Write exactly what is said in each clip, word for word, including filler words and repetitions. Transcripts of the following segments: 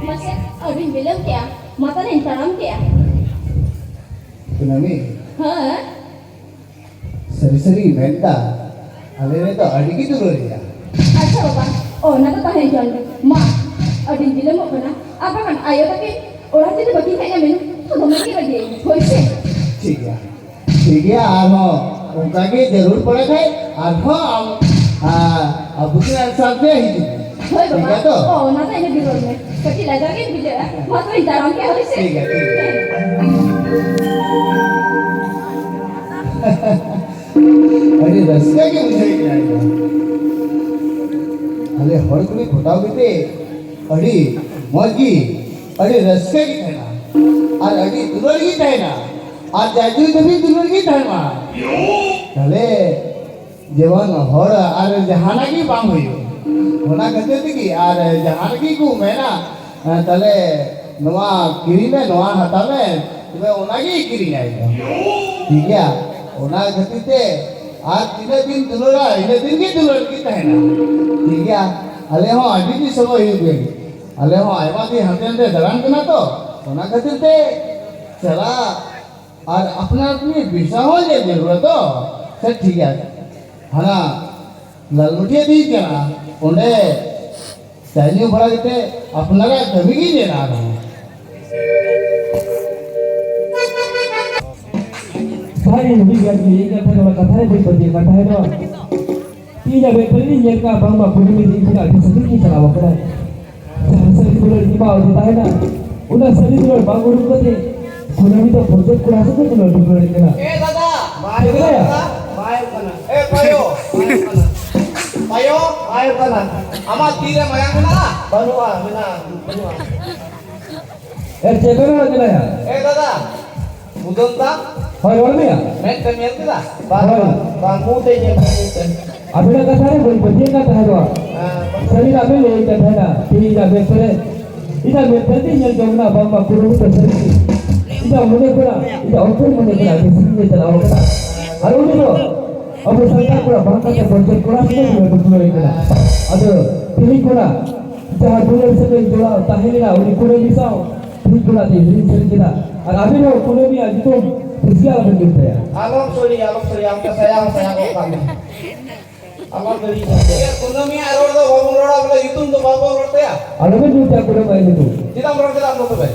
ᱢᱟᱥᱮ, ᱟᱹᱰᱤᱧ ᱵᱤᱞᱚᱢ ᱠᱮᱜᱼᱟ, ᱢᱟᱛᱟᱞᱤᱧ ᱛᱟᱲᱟᱢ ᱠᱮᱜᱼᱟ᱾ ᱠᱩᱱᱟᱹᱢᱤ, ᱦᱮᱸ? ᱥᱟᱹᱨᱤ ᱥᱟᱹᱨᱤ ᱢᱮᱱᱫᱟ, ᱟᱞᱮ ᱨᱮᱫᱚ ᱟᱹᱰᱤ ᱜᱮ ᱫᱩᱞᱟᱹᱲ ᱜᱮᱭᱟ᱾ ᱟᱪᱪᱷᱟ ᱵᱟᱵᱟ, ᱚᱱᱟ ᱫᱚ ᱛᱟᱦᱮᱸ ᱦᱚᱪᱚᱱ ᱜᱮ᱾ ᱢᱟ, ᱟᱹᱰᱤᱧ ᱵᱤᱞᱚᱢᱚᱜ ᱠᱟᱱᱟ᱾ ᱟᱨ ᱵᱟᱠᱷᱟᱱ ᱟᱭᱳ ᱛᱟᱹᱠᱤᱱ ᱚᱲᱟᱜ ᱡᱩᱫᱤ ᱵᱟᱹᱠᱤᱱ ᱦᱮᱡ ᱮᱱᱟ, ᱢᱮᱱᱟ, "ᱛᱚ ᱫᱚᱢᱮ ᱜᱮ ᱨᱟᱹᱜᱤ ᱟᱭᱳ, ᱦᱳᱭ ᱥᱮ?" ᱴᱷᱤᱠ ᱜᱮᱭᱟ, ᱴᱷᱤᱠ ᱜᱮᱭᱟ, ᱟᱨᱦᱚᱸ ᱚᱱᱠᱟ ᱜᱮ ᱡᱟᱹᱨᱩᱲ ᱯᱟᱲᱟᱜ ᱠᱷᱟᱡ ᱟᱨᱦᱚᱸ ᱟᱢ, ᱟ, ᱟᱵᱚ ᱴᱷᱮᱱ answer ᱯᱮ ᱦᱤᱡᱩᱜ ᱢᱮ᱾ ᱦᱳᱭ ᱴᱷᱤᱠ ᱵᱟᱵᱟ, ᱜᱮᱭᱟ ᱛᱚ? ᱚ, ᱚᱱᱟ ᱫᱚ ᱤᱱᱟᱹ ᱵᱤᱨᱚᱲ ᱢᱮ, ᱠᱟᱹᱴᱤᱡ ᱞᱟᱡᱟᱣ ᱜᱮᱧ ᱵᱩᱡᱷᱟᱹᱣᱟ, ᱢᱟ ᱛᱚᱵᱮᱧ ᱛᱟᱲᱟᱢ ᱠᱮᱜᱼᱟ, ᱦᱳᱭ ᱥᱮ? ᱴᱷᱤᱠ ᱜᱮᱭᱟ, ᱴᱷᱤᱠ ᱜᱮᱭᱟ᱾ ᱟᱹᱰᱤ ᱨᱟᱹᱥᱠᱟᱹ ᱜᱮ ᱵᱩᱡᱷᱟᱹᱣ ᱠᱟᱱᱟ ᱤᱧ ᱫᱚ᱾ ᱟᱞᱮ ᱦᱚᱲ ᱠᱩᱲᱤ ᱯᱚᱴᱟᱣ ᱠᱟᱛᱮ ᱟᱹᱰᱤ ᱢᱚᱡᱽ ᱜᱮ, ᱟᱹᱰᱤ ᱨᱟᱹᱥᱠᱟᱹ ᱜᱮ ᱛᱟᱦᱮᱱᱟ, ᱟᱨ ᱟᱹᱰᱤ ᱫᱩᱞᱟᱹᱲ ᱜᱮ ᱛᱟᱦᱮᱱᱟ, ᱟᱨ ᱡᱟᱭᱡᱩᱜᱽ ᱫᱷᱟᱹᱵᱤᱡ ᱫᱩᱞᱟᱹᱲ ᱜᱮ ᱛᱟᱦᱮᱱᱟ᱾ ᱛᱟᱦᱞᱮ ᱡᱮᱢᱚᱱ ᱦᱚᱲ ᱟᱨ ᱡᱟᱦᱟᱱᱟᱜ ᱜᱮ ᱵᱟᱝ ᱦᱩᱭᱩᱜ, ᱚᱱᱟ ᱠᱷᱟᱹᱛᱤᱨ ᱛᱮᱜᱮ ᱟᱨ ᱡᱟᱦᱟᱸ ᱨᱮᱜᱮ ᱠᱚ ᱢᱮᱱᱟ, ᱦᱮᱸ, ᱛᱟᱦᱞᱮ ᱱᱚᱣᱟ ᱠᱤᱨᱤᱧ ᱢᱮ, ᱱᱚᱣᱟ ᱦᱟᱛᱟᱣ ᱢᱮ, ᱛᱚᱵᱮ ᱚᱱᱟᱜᱮ ᱠᱤᱨᱤᱧᱟᱭ ᱫᱚ᱾ ᱴᱷᱤᱠ ᱜᱮᱭᱟ? ᱚᱱᱟ ᱠᱷᱟᱹᱛᱤᱨ ᱛᱮ ᱟᱨ ᱛᱤᱱᱟᱹᱜ ᱫᱤᱱ ᱫᱩᱞᱟᱹᱲᱟ, ᱤᱱᱟᱹᱜ ᱫᱤᱱ ᱜᱮ ᱫᱩᱞᱟᱹᱲ ᱜᱮ ᱛᱟᱦᱮᱱᱟ᱾ ᱴᱷᱤᱠ ᱜᱮᱭᱟ? ᱟᱞᱮ ᱦᱚᱸ ᱟᱹᱰᱤ ᱫᱤᱱ ᱥᱚᱢᱚᱭ ᱦᱩᱭᱩᱜ ᱜᱮ, ᱟᱞᱮ ᱦᱚᱸ ᱟᱭᱢᱟ ᱫᱤᱱ ᱦᱟᱱᱛᱮ ᱱᱟᱛᱮ ᱫᱟᱬᱟᱱ ᱠᱟᱱᱟ ᱛᱚ, ᱚᱱᱟ ᱠᱷᱟᱹᱛᱤᱨ ᱛᱮ ᱪᱟᱞᱟᱜ ᱟᱨ ᱟᱯᱱᱟᱨ ᱟᱯᱱᱤ ᱵᱮᱵᱽᱥᱟ ᱦᱚᱸ ᱧᱮᱞ ᱡᱟᱹᱨᱩᱲᱟ ᱛᱚ᱾ ᱥᱮ ᱴᱷᱤᱠ ᱜᱮᱭᱟ, ᱦᱟᱱᱟ ᱞᱟᱞᱢᱩᱴᱤᱭᱟᱹ ᱫᱤᱧ ᱠᱟᱱᱟ, ᱚᱸᱰᱮ ᱪᱟ ᱧᱩ ᱵᱟᱲᱟ ᱠᱟᱛᱮ ᱟᱯᱱᱟᱨᱟᱜ ᱠᱟᱹᱢᱤ ᱜᱤᱧ ᱧᱮᱞᱟ ᱟᱨᱦᱚᱸ᱾ ᱥᱟᱹᱨᱤ ᱦᱩᱰᱤᱧ ᱜᱟᱱ ᱜᱮ ᱤᱧ ᱠᱟᱛᱷᱟ ᱱᱚᱣᱟ ᱠᱟᱛᱷᱟ ᱨᱮ ᱵᱟᱹᱧ ᱯᱟᱹᱛᱭᱟᱹᱜ ᱠᱟᱱ ᱛᱟᱦᱮᱸ ᱱᱚᱣᱟ᱾ ᱤᱧ ᱟᱵᱮᱱ ᱛᱟᱹᱞᱤᱧ ᱧᱮᱞ ᱠᱟᱜᱼᱟ ᱵᱟᱝᱢᱟ ᱠᱩᱰᱟᱹᱢᱤ ᱫᱤᱱ ᱠᱷᱚᱱᱟᱜ ᱟᱹᱰᱤ ᱥᱟᱺᱜᱤᱧ ᱜᱮ ᱪᱟᱞᱟᱣ ᱟᱠᱟᱱᱟᱭ᱾ ᱡᱟᱦᱟᱸ ᱥᱟᱹᱨᱤ ᱫᱩᱞᱟᱹᱲ ᱤᱧ ᱮᱢᱟᱣᱟᱫᱮ ᱛᱟᱦᱮᱱᱟ, ᱚᱱᱟ ᱥᱟᱹᱨᱤ ᱫᱩᱞᱟᱹᱲ ᱵᱟᱝ ᱩᱰᱩᱠ ᱠᱟᱛᱮ ᱠᱩᱰᱟᱹᱢᱤ ᱫᱚ ᱯᱚᱧᱪᱟᱭᱮᱛ ᱠᱚᱲᱟ ᱥᱟᱛᱮ ᱫᱩᱞᱟᱹᱲ ᱫᱩᱯᱞᱟᱹᱲᱮᱫ ᱠᱟᱱᱟ᱾ ᱮ ᱫᱟᱫᱟ, ᱵᱟᱭ ᱪᱮᱫ ᱠᱟᱱᱟ, ᱞᱟᱹᱭᱟ? ᱵᱟᱭ ᱠᱟᱱᱟ᱾ ᱮ ᱯᱟᱭᱚ, ᱵᱟᱭ ᱠᱟᱱᱟ᱾ ᱯᱟᱭᱚ, ᱵᱟᱭ ᱠᱟᱱᱟ᱾ ᱟᱢᱟᱜ ᱛᱤ ᱨᱮ ᱢᱟᱭᱟᱝ ᱢᱮᱱᱟᱜᱼᱟ? ᱵᱟᱹᱱᱩᱜᱼᱟ, ᱢᱮᱱᱟᱜᱼᱟ, ᱵᱟᱹᱱᱩᱜᱼᱟ᱾ ᱮ, ᱪᱮᱫ ᱵᱮᱱ ᱨᱚᱲ ᱠᱟᱱᱟ ᱭᱟ? ᱮ ᱫᱟᱫᱟ, ᱢᱩᱫᱟᱹᱢ ᱫᱟ᱾ ᱦᱳᱭ, ᱨᱚᱲ ᱢᱮᱭᱟ᱾ ᱢᱮᱫ ᱛᱮᱢ ᱧᱮᱞ ᱠᱮᱫᱟ? ᱵᱟᱝ, ᱦᱳᱭ᱾ ᱵᱟᱝ, ᱵᱟᱝ, ᱢᱩ ᱛᱮ ᱧᱮᱞ ᱠᱮᱫᱟ, ᱢᱩ ᱛᱮ᱾ ᱟᱵᱤᱱᱟᱜ ᱠᱟᱛᱷᱟ ᱨᱮ ᱵᱟᱹᱧ ᱯᱟᱹᱛᱭᱟᱹᱜ ᱠᱟᱱ ᱛᱟᱦᱮᱸ ᱫᱚ᱾ ᱦᱮᱸ, ᱵᱟᱝ᱾ ᱥᱟᱹᱨᱤ ᱱᱟᱜ ᱵᱮᱱ ᱞᱟᱹᱭᱮᱫ ᱠᱟᱱ ᱛᱟᱦᱮᱱᱟ, ᱛᱮᱦᱮᱧ ᱤᱧᱟᱹᱜ ᱢᱮᱫ ᱛᱮ, ᱤᱧᱟᱹᱜ ᱢᱮᱫ ᱛᱮ ᱧᱮᱞ ᱡᱚᱝ ᱨᱮᱱᱟᱜ ᱵᱟᱝᱢᱟ ᱠᱩᱨᱩᱢᱩᱴᱩ ᱥᱟᱹᱨᱤ ᱜᱮ᱾ ᱤᱧᱟᱹᱜ ᱢᱚᱱᱮ ᱠᱷᱚᱱᱟᱜ, ᱤᱧᱟᱹᱜ ᱚᱱᱛᱚᱨ ᱢᱚᱱᱮ ᱠᱷᱚᱱᱟᱜ ᱟᱹᱰᱤ ᱥᱟᱺᱜᱤᱧ ᱮ ᱪᱟᱞᱟᱣ ᱠᱟᱱᱟ᱾ ᱟᱨ ᱩᱱᱤ ᱫᱚ ᱟᱵᱚ ᱥᱟᱱᱛᱟᱲ ᱠᱚᱲᱟ ᱵᱟᱝ ᱠᱟᱛᱮ ᱯᱚᱧᱪᱟᱭᱮᱛ ᱠᱚᱲᱟ ᱥᱟᱛᱮ ᱫᱩᱞᱟᱹᱲ ᱫᱩᱯᱞᱟᱹᱲ ᱦᱩᱭ ᱠᱟᱱᱟ᱾ ᱟᱫᱚ ᱛᱮᱦᱮᱧ ᱠᱷᱚᱱᱟᱜ ᱡᱟᱦᱟᱸ ᱫᱩᱞᱟᱹᱲ ᱥᱟᱹᱜᱟᱹᱭ ᱡᱚᱲᱟᱣ ᱛᱟᱦᱮᱸ ᱞᱮᱱᱟ, ᱩᱱᱤ ᱠᱩᱲᱟᱹᱢᱤ ᱥᱟᱶ ᱛᱮᱦᱮᱧ ᱠᱷᱚᱱᱟᱜ ᱫᱚᱧ ᱦᱤᱲᱤᱧ ᱥᱟᱹᱨᱤ ᱠᱮᱫᱟ᱾ ᱟᱨ ᱟᱵᱮᱱ ᱦᱚᱸ ᱠᱩᱲᱟᱹᱢᱤᱭᱟᱜ ᱧᱩᱛᱩᱢ ᱛᱤᱥ ᱜᱮ ᱟᱞᱚᱵᱮᱱ ᱧᱩᱛᱟᱹᱭᱟ᱾ ᱟᱞᱚᱢ ᱥᱟᱹᱨᱤᱭᱟ, ᱟᱞᱚᱢ ᱥᱟᱹᱨᱤᱭᱟ, ᱟᱢ ᱛᱮ ᱥᱟᱭᱟ ᱦᱚᱸ ᱥᱟᱭᱟ ᱜᱚᱜ ᱠᱟᱜ ᱢᱮ᱾ ᱟᱞᱟᱝ ᱫᱟᱲᱮᱭᱟᱜ ᱠᱟᱱᱟ᱾ ᱤᱭᱟᱹ, ᱠᱩᱱᱟᱹᱢᱤᱭᱟᱜ ᱨᱚᱲ ᱫᱚ ᱵᱟᱵᱚᱱ ᱨᱚᱲᱟ, ᱵᱚᱞᱮ ᱧᱩᱛᱩᱢ ᱫᱚ ᱵᱟᱵᱚᱱ ᱨᱚᱲ ᱛᱟᱭᱟ᱾ ᱟᱞᱚᱵᱮᱱ ᱧᱩᱛᱟ ᱠᱩᱱᱟᱹᱢᱤᱭᱟᱜ ᱧᱩᱛᱩᱢ᱾ ᱪᱮᱫᱟᱜ ᱮᱢ ᱨᱚᱲ ᱠᱮᱫᱟ ᱟᱢ ᱫᱚ ᱛᱚᱵᱮ?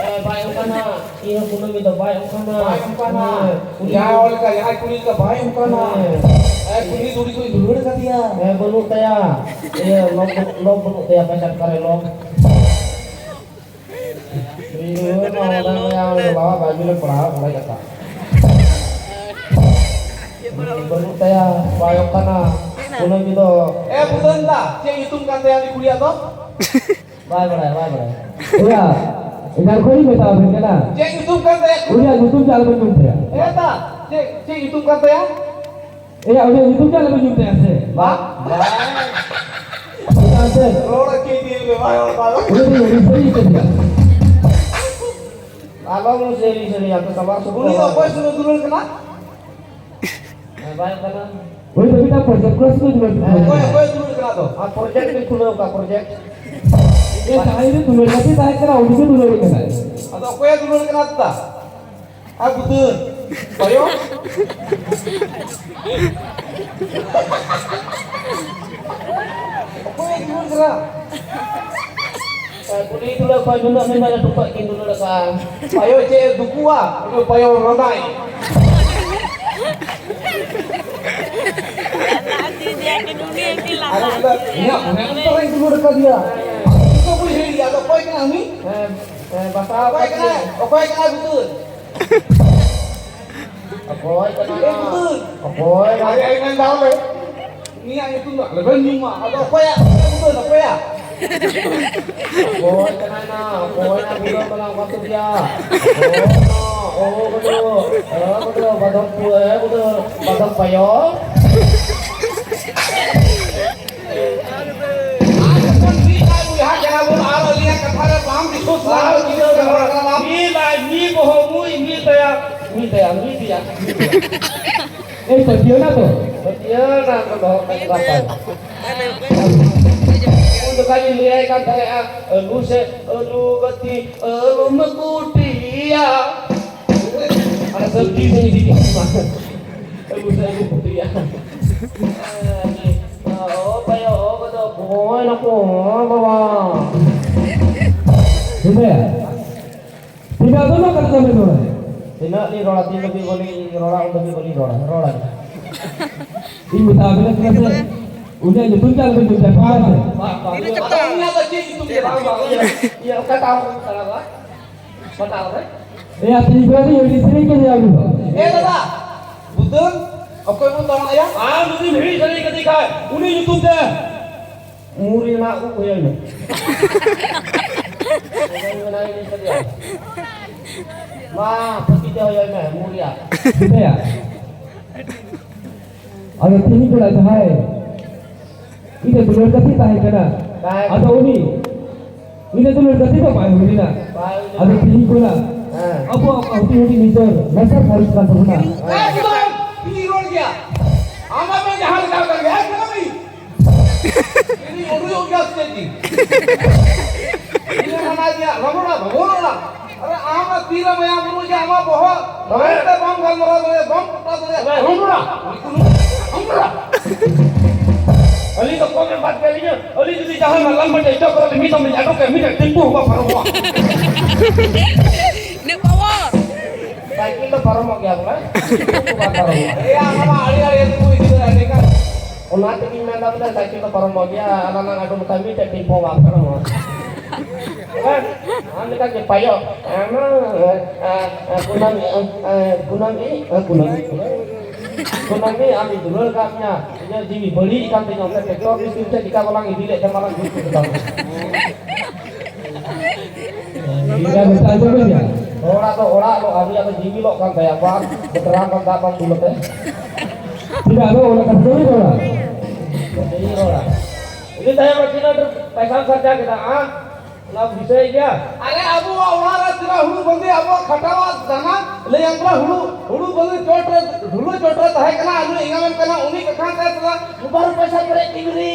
ᱮ, ᱵᱟᱭ ᱚᱱᱠᱟᱱᱟ, ᱤᱧ ᱦᱚᱸ ᱠᱩᱱᱟᱹᱢᱤ ᱫᱚ ᱵᱟᱭ ᱚᱱᱠᱟᱱᱟ᱾ ᱵᱟᱭ ᱚᱱᱠᱟᱱᱟ᱾ ᱦᱮᱸ, ᱠᱩᱞᱤ ᱡᱟᱦᱟᱸᱭ ᱦᱚᱲ ᱞᱮᱠᱟ, ᱡᱟᱦᱟᱸᱭ ᱠᱩᱞᱤ ᱞᱮᱠᱟ ᱵᱟᱭ ᱚᱱᱠᱟᱱᱟ᱾ ᱦᱮᱸ᱾ ᱮ, ᱠᱩᱞᱤ ᱫᱩᱲᱤ ᱠᱚ ᱫᱩᱞᱟᱹᱲ ᱠᱟᱫᱮᱭᱟ᱾ ᱦᱮᱸ, ᱵᱟᱹᱱᱩᱜ ᱛᱟᱭᱟ᱾ ᱤᱭᱟᱹ, ᱞᱚᱵ, ᱞᱚᱵ ᱵᱟᱹᱱᱩᱜ ᱛᱟᱭᱟ, ᱯᱟᱸᱪ ᱦᱟᱡᱟᱨ ᱚᱠᱟᱨᱮ ᱞᱚᱵ? ᱤᱧ ᱦᱚᱸ ᱢᱟ ᱚᱱᱟ ᱜᱮ ᱟᱢ ᱫᱚ ᱵᱟᱵᱟ ᱵᱟᱭᱵᱤᱞ ᱮ ᱯᱟᱲᱦᱟᱣ ᱠᱟᱫᱟ ᱠᱟᱛᱷᱟ᱾ ᱵᱟᱹᱱᱩᱜ ᱛᱟᱭᱟ, ᱵᱟᱭ ᱚᱠᱟᱱᱟ᱾ ᱠᱩᱱᱟᱹᱢᱤ ᱫᱚ ᱮ ᱵᱩᱫᱟᱹᱱ ᱫᱟ, ᱪᱮᱫ ᱧᱩᱛᱩᱢ ᱠᱟᱱ ᱛᱟᱭᱟ ᱩᱱᱤ ᱠᱩᱲᱤᱭᱟᱜ ᱫᱚ? ᱵᱟᱭ ᱵᱟᱲᱟᱭᱟ, ᱵᱟᱭ ᱵᱟᱲᱟᱭᱟ᱾ ᱮᱭᱟ, ᱮᱱᱟᱱ ᱠᱷᱚᱱ ᱤᱧ ᱢᱮᱛᱟᱣᱟᱵᱮᱱ ᱠᱟᱱᱟ᱾ ᱪᱮᱫ ᱧᱩᱛᱩᱢ ᱠᱟᱱ ᱛᱟᱭᱟ? ᱩᱱᱤᱭᱟᱜ ᱧᱩᱛᱩᱢ ᱪᱮᱫ ᱟᱞᱚᱵᱮᱱ ᱧᱩᱢ ᱛᱟᱭᱟ᱾ ᱮ ᱫᱟ, ᱪᱮᱫ, ᱪᱮᱫ ᱧᱩᱛᱩᱢ ᱠᱟᱱ ᱛᱟᱭᱟ? ᱮᱭᱟ, ᱩᱱᱤᱭᱟᱜ ᱧᱩᱛᱩᱢ ᱪᱮᱫ ᱟᱞᱚᱵᱮᱱ ᱧᱩᱢ ᱛᱟᱭᱟ ᱥᱮ? ᱵᱟ? ᱵᱟ᱾ ᱪᱮᱫᱟᱜ ᱥᱮ ᱨᱚᱲ ᱪᱮᱫ ᱤᱫᱤ ᱞᱮ ᱵᱟᱭ ᱨᱚᱲ ᱵᱟᱭ ᱨᱚᱲ᱾ ᱩᱱᱤ ᱫᱚ ᱩᱱᱤ ᱥᱟᱹᱨᱤ ᱠᱟᱱ ᱜᱮᱭᱟ᱾ ᱟᱞᱚᱢ ᱥᱟᱹᱨᱤ ᱥᱟᱹᱨᱤ, ᱟᱯᱮ ᱥᱟᱢᱟᱝ ᱥᱩᱯᱩᱨ ᱩᱱᱤ ᱫᱚ ᱚᱠᱚᱭ ᱥᱚᱸᱜᱮ ᱫᱩᱞᱟᱹᱲ ᱠᱟᱱᱟ? ᱦᱮᱸ, ᱵᱟᱭ ᱠᱟᱱᱟ᱾ ᱩᱱᱤ ᱫᱚ ᱢᱤᱫᱴᱟᱝ project ᱠᱚᱲᱟ ᱥᱚᱸᱜᱮ ᱫᱩᱞᱟᱹᱲ ᱠᱟᱱᱟ᱾ ᱚᱠᱚᱭ, ᱚᱠᱚᱭ ᱫᱩᱞᱟᱹᱲ ᱠᱟᱱᱟ ᱫᱚ? ᱟᱨ project ᱵᱤᱱ ᱠᱷᱩᱞᱟᱹᱣ ᱠᱟᱜ, project? ᱮ, ᱛᱟᱦᱮᱸ ᱨᱮ ᱫᱩᱞᱟᱹᱲ ᱜᱟᱛᱮ ᱛᱟᱦᱮᱸ ᱠᱟᱱᱟ, ᱩᱱᱤ ᱜᱮ ᱫᱩᱞᱟᱹᱲ ᱠᱟᱱᱟᱭ᱾ ᱟᱫᱚ ᱚᱠᱚᱭᱮ ᱫᱩᱞᱟᱹᱲ ᱠᱟᱱᱟ ᱫᱟ? ᱟᱨ ᱵᱩᱫᱟᱹ, ᱚᱠᱚᱭ? ᱚᱠᱚᱭᱮ ᱫᱩᱞᱟᱹᱲ ᱠᱟᱱᱟ? ᱠᱩᱞᱦᱤ ᱫᱩᱞᱟᱹᱲ ᱠᱷᱚᱱ ᱱᱩᱱᱟᱹᱜ ᱱᱩᱱᱟᱹᱜ ᱞᱟᱹᱴᱩ ᱠᱷᱚᱱ ᱠᱤᱱ ᱫᱩᱞᱟᱹᱲ ᱟᱠᱟᱫᱼᱟ᱾ ᱯᱟᱭᱚ ᱪᱮᱫ ᱮ ᱫᱩᱠᱩᱜᱼᱟ? ᱩᱱᱤ ᱯᱟᱭᱚ ᱞᱟᱸᱫᱟᱭ᱾ ᱟᱨ ᱚᱱᱠᱟ ᱤᱧᱟᱹᱜ ᱢᱚᱱᱮ ᱚᱱᱛᱚᱨ ᱨᱮᱧ ᱫᱩᱞᱟᱹᱲ ᱟᱠᱟᱫᱮᱭᱟ᱾ ᱤᱧ ᱫᱚ ᱵᱟᱹᱧ ᱦᱤᱲᱤᱧᱟ᱾ ᱟᱫᱚ ᱚᱠᱚᱭ ᱠᱟᱱᱟ ᱩᱱᱤ? ᱦᱮᱸ, ᱦᱮᱸ, ᱵᱟᱥᱟ ᱚᱠᱚᱭ ᱠᱟᱱᱟᱭ? ᱚᱠᱚᱭ ᱠᱟᱱᱟᱭ ᱵᱩᱫᱟᱹ? ᱚᱠᱚᱭ ᱠᱟᱱᱟ? ᱮ ᱵᱩᱫᱟᱹ! ᱚᱠᱚᱭ? ᱟᱨᱮ, ᱟᱨᱮ, ᱢᱮᱱ ᱫᱟᱣ ᱞᱮ᱾ ᱩᱱᱤᱭᱟᱜ ᱧᱩᱛᱩᱢ ᱫᱚ ᱟᱞᱚᱵᱮᱱ ᱧᱩᱢᱟ᱾ ᱟᱫᱚ ᱚᱠᱚᱭᱟᱜ? ᱚᱠᱚᱭᱟᱜ ᱵᱩᱫᱟᱹ? ᱚᱠᱚᱭᱟᱜ? ᱚᱠᱚᱭ ᱠᱟᱱᱟᱭ ᱱᱟ? ᱚᱠᱚᱭ ᱱᱟ ᱵᱩᱫᱟᱹ ᱠᱟᱱᱟ? ᱚᱠᱟ ᱥᱮᱫ ᱜᱮᱭᱟ? ᱚ, ᱚ, ᱵᱩᱫᱟᱹ, ᱚ, ᱵᱩᱫᱟᱹ, ᱵᱟᱫᱚᱢ ᱯᱩ-, ᱮ, ᱵᱩᱫᱟᱹ, ᱵᱟᱫᱚᱢ ᱯᱟᱭᱚ᱾ ᱟᱨ ᱡᱚᱠᱷᱚᱱ ᱢᱤᱫ ᱟᱡ ᱵᱚᱭᱦᱟ ᱠᱟᱱᱟ ᱵᱚᱱ ᱟᱨ ᱟᱹᱞᱤᱧᱟᱜ ᱠᱟᱛᱷᱟ ᱨᱮ ᱵᱟᱢ ᱵᱤᱥᱣᱟᱥ ᱞᱟᱜᱟᱣ ᱪᱤᱠᱟᱹ ᱠᱟᱱᱟ ᱵᱟᱢ ᱢᱤᱫ ᱟᱡ ᱢᱤᱫ ᱵᱚᱦᱚᱜ ᱢᱩᱭ ᱢᱤᱫ ᱛᱟᱭᱟ, ᱢᱤᱫ ᱛᱟᱭᱟ, ᱢᱤᱫ ᱛᱟᱭᱟ᱾ ᱮᱭ ᱯᱟᱹᱛᱭᱟᱹᱣ ᱱᱟ ᱛᱚ? ᱯᱟᱹᱛᱭᱟᱹᱣ ᱱᱟ ᱛᱚ ᱫᱚᱦᱚ ᱠᱟᱜ ᱠᱟᱱᱟ᱾ ᱩᱱ ᱡᱚᱠᱷᱟᱡ ᱤᱧ ᱞᱟᱹᱭᱟᱭ ᱠᱟᱱ ᱛᱟᱦᱮᱸᱜᱼᱟ, "ᱟᱹᱞᱩ ᱥᱮ ᱟᱹᱞᱩ ᱜᱟᱛᱮ, ᱟᱹᱞᱩᱢ ᱠᱩᱴᱤᱭᱟ᱾ ᱟᱨ ᱥᱚᱵᱽᱡᱤ ᱥᱮ ᱤᱫᱤ ᱠᱟᱜ ᱢᱟ᱾ ᱵᱩᱡᱷᱟᱹᱣ ᱟᱹᱜᱩ ᱠᱚᱯᱮᱭᱟ᱾ ᱚ ᱵᱟᱭᱟ, ᱚ ᱵᱟᱫᱚ, ᱚᱠᱚᱭ ᱱᱟᱠᱚ, ᱚ ᱵᱟᱵᱟ᱾ ᱦᱮᱸᱫᱟᱭᱟ᱾ ᱛᱤᱱᱟᱹᱜ ᱫᱚ ᱱᱚᱣᱟ ᱠᱟᱛᱷᱟ ᱵᱮᱱ ᱨᱚᱲᱟ? ᱛᱤᱱᱟᱹᱜ ᱞᱤᱧ ᱨᱚᱲᱟ, ᱛᱤᱱ ᱫᱷᱟᱹᱵᱤᱡ ᱵᱟᱹᱞᱤᱧ ᱨᱚᱲᱟ, ᱩᱱ ᱫᱷᱟᱹᱵᱤᱡ ᱵᱟᱹᱞᱤᱧ ᱨᱚᱲᱟ, ᱨᱚᱲᱟ᱾ ᱤᱧ ᱢᱮᱛᱟ ᱵᱮᱱᱟ ᱪᱮᱫᱟᱜ ᱥᱮ, ᱩᱱᱤᱭᱟᱜ ᱧᱩᱛᱩᱢ ᱛᱮ ᱟᱞᱚᱵᱮᱱ ᱡᱚᱢ ᱪᱟᱵᱟ ᱠᱚᱣᱟ ᱥᱮ? ᱵᱟᱝ, ᱵᱟᱝ, ᱟᱫᱚ ᱩᱱᱤᱭᱟᱜ ᱫᱚ ᱪᱮᱫ ᱧᱩᱛᱩᱢ ᱛᱮ? ᱵᱟᱝ, ᱵᱟᱝ, ᱤᱭᱟᱹ, ᱤᱭᱟᱹ, ᱚᱠᱟᱴᱟᱜ ᱦᱚᱸ ᱵᱟᱝ ᱪᱟᱞᱟᱜᱼᱟ᱾ ᱮᱭᱟ, ᱛᱤᱦᱤᱧ ᱠᱷᱚᱱ ᱫᱚ ᱟᱹᱰᱤ ᱥᱮᱨᱮᱧ ᱠᱚ ᱧᱟᱢ ᱮᱫᱟ᱾ ᱮ ᱫᱟᱫᱟ, ᱵᱩᱫᱟᱹ, ᱚᱠᱚᱭ ᱵᱚᱱ ᱛᱟᱲᱟᱢ ᱟᱭᱟ? ᱟᱢ ᱡᱩᱫᱤᱢ ᱦᱤᱲᱤᱧ ᱥᱟᱹᱨᱤ ᱠᱟᱛᱮ ᱠᱷᱟᱡ, ᱩᱱᱤ ᱧᱩᱛᱩᱢ ᱛᱮ ᱢᱩ ᱨᱮᱱᱟᱜ ᱩᱵ ᱦᱩᱭ ᱟᱭ ᱢᱮ᱾ ᱚᱱᱟ ᱢᱮᱱᱟ ᱤᱧ ᱥᱟᱹᱨᱤᱭᱟ᱾ ᱢᱟ, ᱯᱷᱟᱹᱠᱤ ᱛᱮ ᱦᱩᱭ ᱟᱭ ᱢᱮ, ᱢᱩ ᱨᱮᱭᱟᱜ᱾ ᱪᱤᱠᱟᱹᱭᱟ? ᱟᱫᱚ ᱛᱤᱦᱤᱧ ᱠᱷᱚᱱᱟᱜ ᱡᱟᱦᱟᱸᱭ ᱤᱧ ᱫᱚ ᱫᱩᱞᱟᱹᱲ ᱜᱟᱛᱮ ᱛᱟᱦᱮᱸ ᱠᱟᱱᱟ᱾ ᱛᱟᱦᱮᱸ ᱟᱫᱚ ᱩᱱᱤ, ᱩᱱᱤ ᱫᱚ ᱫᱩᱞᱟᱹᱲ ᱜᱟᱛᱮ ᱫᱚ ᱵᱟᱭ ᱦᱩᱭ ᱞᱮᱱᱟ᱾ ᱵᱟᱭ ᱦᱩᱭ ᱞᱮᱱᱟ᱾ ᱟᱫᱚ ᱛᱤᱦᱤᱧ ᱠᱷᱚᱱᱟᱜ ᱦᱮᱸ᱾ ᱟᱵᱚᱣᱟᱜ ᱦᱩᱰᱤᱧ ᱦᱩᱰᱤᱧ ᱱᱤᱡᱮᱨ ᱞᱟᱥᱮᱨ ᱜᱷᱟᱨᱚᱸᱡᱽ ᱠᱟᱱ ᱛᱟᱵᱚᱱᱟ᱾ ᱮᱠᱫᱚᱢ! ᱤᱧ ᱨᱚᱲ ᱜᱮᱭᱟ᱾ ᱟᱢ ᱟᱢᱮᱢ ᱡᱟᱦᱟᱸ ᱞᱮᱠᱟ ᱠᱟᱱ ᱜᱮᱭᱟ, ᱮᱠᱫᱚᱢ ᱤᱧ᱾ ᱤᱧ ᱩᱰᱩᱠᱚᱜ ᱜᱮᱭᱟ ᱥᱮ ᱪᱮᱫ? ᱤᱧ ᱢᱟᱱᱟ ᱜᱮᱭᱟ, ᱵᱟᱵᱚᱱ ᱨᱚᱲᱟ, ᱵᱟᱵᱚᱱ ᱨᱚᱲᱟ᱾ ᱟᱨᱮ ᱟᱢ ᱛᱤᱨᱮ ᱢᱟᱭᱟᱢ ᱵᱩᱨᱩ ᱡᱮ ᱟᱢᱟᱜ ᱵᱚᱦᱚᱜ ᱦᱚᱲ ᱛᱮ ᱵᱟᱢ ᱜᱟᱞᱢᱟᱨᱟᱣ ᱫᱟᱲᱮᱭᱟᱜᱼᱟ, ᱵᱟᱢ ᱯᱚᱴᱟᱣ ᱫᱟᱲᱮᱭᱟᱜᱼᱟ᱾ ᱦᱚᱲ ᱨᱚᱲᱟ, ᱦᱚᱲ ᱨᱚᱲᱟ᱾ ᱟᱹᱞᱤᱧ ᱫᱚ ᱠᱚᱢ ᱮ ᱵᱟᱫ ᱠᱟᱜ ᱞᱤᱧᱟ᱾ ᱟᱹᱞᱤᱧ ᱡᱩᱫᱤ ᱡᱟᱦᱟᱸ ᱱᱟᱜ ᱞᱟᱝ ᱵᱟᱴᱟ ᱤᱴᱟᱹ ᱠᱚᱨᱮ ᱢᱤᱫ ᱫᱚᱢ ᱞᱤᱧ ᱟᱴᱚᱠ ᱠᱟᱭᱟ, ᱢᱤᱫᱴᱮᱱ ᱴᱮᱢᱯᱩ ᱦᱚᱸ ᱵᱟᱝ ᱯᱟᱨᱚᱢᱚᱜᱼᱟ᱾ ᱤᱱᱟᱹ ᱯᱟᱣᱟᱨ᱾ ᱥᱟᱭᱠᱮᱞ ᱫᱚ ᱯᱟᱨᱚᱢᱚᱜ ᱜᱮᱭᱟ ᱵᱚᱞᱮ, ᱴᱮᱢᱯᱩ ᱵᱟᱝ ᱯᱟᱨᱚᱢᱚᱜᱼᱟ᱾ ᱮᱭᱟ, ᱚᱱᱟ ᱢᱟ ᱟᱲᱮ ᱟᱲᱮ ᱛᱮᱠᱚ ᱤᱫᱤ ᱫᱟᱲᱮᱭᱟᱜᱼᱟ, ᱮᱸᱰᱮᱠᱷᱟᱱ ᱚᱱᱟ ᱛᱮᱜᱤᱧ ᱢᱮᱱᱫᱟ ᱵᱚᱞᱮ ᱥᱟᱭᱠᱮᱞ ᱫᱚ ᱯᱟᱨᱚᱢᱚᱜ ᱜᱮᱭᱟ, ᱟᱨ ᱟᱞᱟᱝ ᱟᱴᱚᱠ ᱞᱮᱠᱷᱟᱱ ᱢᱤᱫᱴᱮᱱ ᱴᱮᱢᱯᱩ ᱦᱚᱸ ᱵᱟᱝ ᱯᱟᱨᱚᱢᱚᱜᱼᱟ᱾ ᱟᱢ ᱞᱮᱠᱟ ᱜᱮ ᱯᱟᱭᱚᱜ᱾ ᱟᱢ, ᱮ, ᱮ, ᱮ, ᱠᱩᱱᱟᱹᱢᱤ, ᱮ, ᱮ, ᱠᱩᱱᱟᱹᱢᱤ, ᱮ, ᱠᱩᱱᱟᱹᱢᱤ, ᱠᱩᱱᱟᱹᱢᱤ᱾ ᱠᱩᱱᱟᱹᱢᱤ, ᱟᱢᱤᱧ ᱫᱩᱞᱟᱹᱲ ᱠᱟᱜ ᱢᱮᱭᱟ᱾ ᱤᱧᱟᱹᱜ ᱡᱤᱣᱤ ᱵᱟᱹᱲᱤᱡ ᱟᱠᱟᱱ ᱛᱤᱧᱟ᱾ ᱚᱱᱟ ᱴᱨᱟᱠᱴᱚᱨ ᱢᱮᱥᱤᱱ ᱛᱮ ᱪᱤᱠᱟ ᱵᱟᱞᱟᱝ ᱤᱫᱤ ᱞᱮᱫ ᱛᱮ ᱢᱟᱞᱟᱝ ᱡᱩᱛ ᱠᱮᱫ ᱛᱟᱢᱟ᱾ ᱤᱧᱟᱹᱜ ᱢᱮᱛᱟᱭ ᱫᱚ ᱵᱟᱹᱧ ᱧᱟᱢᱟ᱾ ᱦᱚᱲᱟᱜ ᱫᱚ ᱚᱲᱟᱜ ᱞᱚᱜ, ᱟᱨ ᱩᱱᱤᱭᱟᱜ ᱫᱚ ᱡᱤᱣᱤ ᱞᱚᱜ ᱠᱟᱱ ᱛᱟᱭᱟ᱾ ᱵᱟᱝ, ᱵᱮᱴᱨᱟᱢ ᱠᱷᱚᱱ ᱫᱟᱜ ᱵᱟᱝ ᱫᱩᱞ ᱟᱛᱮ᱾ ᱴᱷᱤᱠ ᱜᱮᱭᱟ, ᱟᱫᱚ ᱚᱱᱟ ᱠᱟᱛᱷᱟ ᱫᱚ ᱵᱟᱹᱧ ᱨᱚᱲᱟ᱾ ᱵᱟᱹᱧ ᱨᱚᱲᱟ᱾ ᱩᱱᱤ ᱛᱟᱭᱚᱢ ᱨᱮ ᱛᱤᱱᱟᱹᱜ ᱰᱷᱮᱨ ᱯᱚᱭᱥᱟᱢ ᱥᱟᱨᱪᱟᱣ ᱠᱮᱫᱟ, ᱟᱢ? ᱚᱱᱟ ᱵᱤᱥᱚᱭ ᱜᱮᱭᱟ᱾ ᱟᱞᱮ ᱟᱵᱚᱣᱟᱜ ᱚᱲᱟᱜ ᱨᱮ ᱛᱤᱱᱟᱹᱜ ᱦᱩᱲᱩ ᱵᱟᱸᱫᱮ, ᱟᱵᱚᱣᱟᱜ ᱠᱷᱟᱴᱟᱣᱟᱜ ᱫᱟᱱᱟ, ᱞᱟᱹᱭ ᱟᱢ ᱠᱟᱱᱟ ᱦᱩᱲᱩ, ᱦᱩᱲᱩ ᱵᱟᱸᱫᱮ ᱪᱚᱴ ᱨᱮ, ᱰᱷᱩᱞᱟᱹ ᱪᱚᱴ ᱨᱮ ᱛᱟᱦᱮᱸ ᱠᱟᱱᱟ, ᱟᱞᱩ ᱮᱸᱜᱟᱢ ᱮᱢ ᱠᱟᱱᱟ, ᱩᱱᱤ ᱠᱟᱠᱷᱟᱱ ᱛᱮ ᱛᱷᱚᱲᱟ ᱢᱳᱵᱟᱭᱤᱞ ᱯᱚᱭᱥᱟ ᱯᱮᱨᱮᱡ ᱴᱤᱵᱷᱤ ᱨᱮ᱾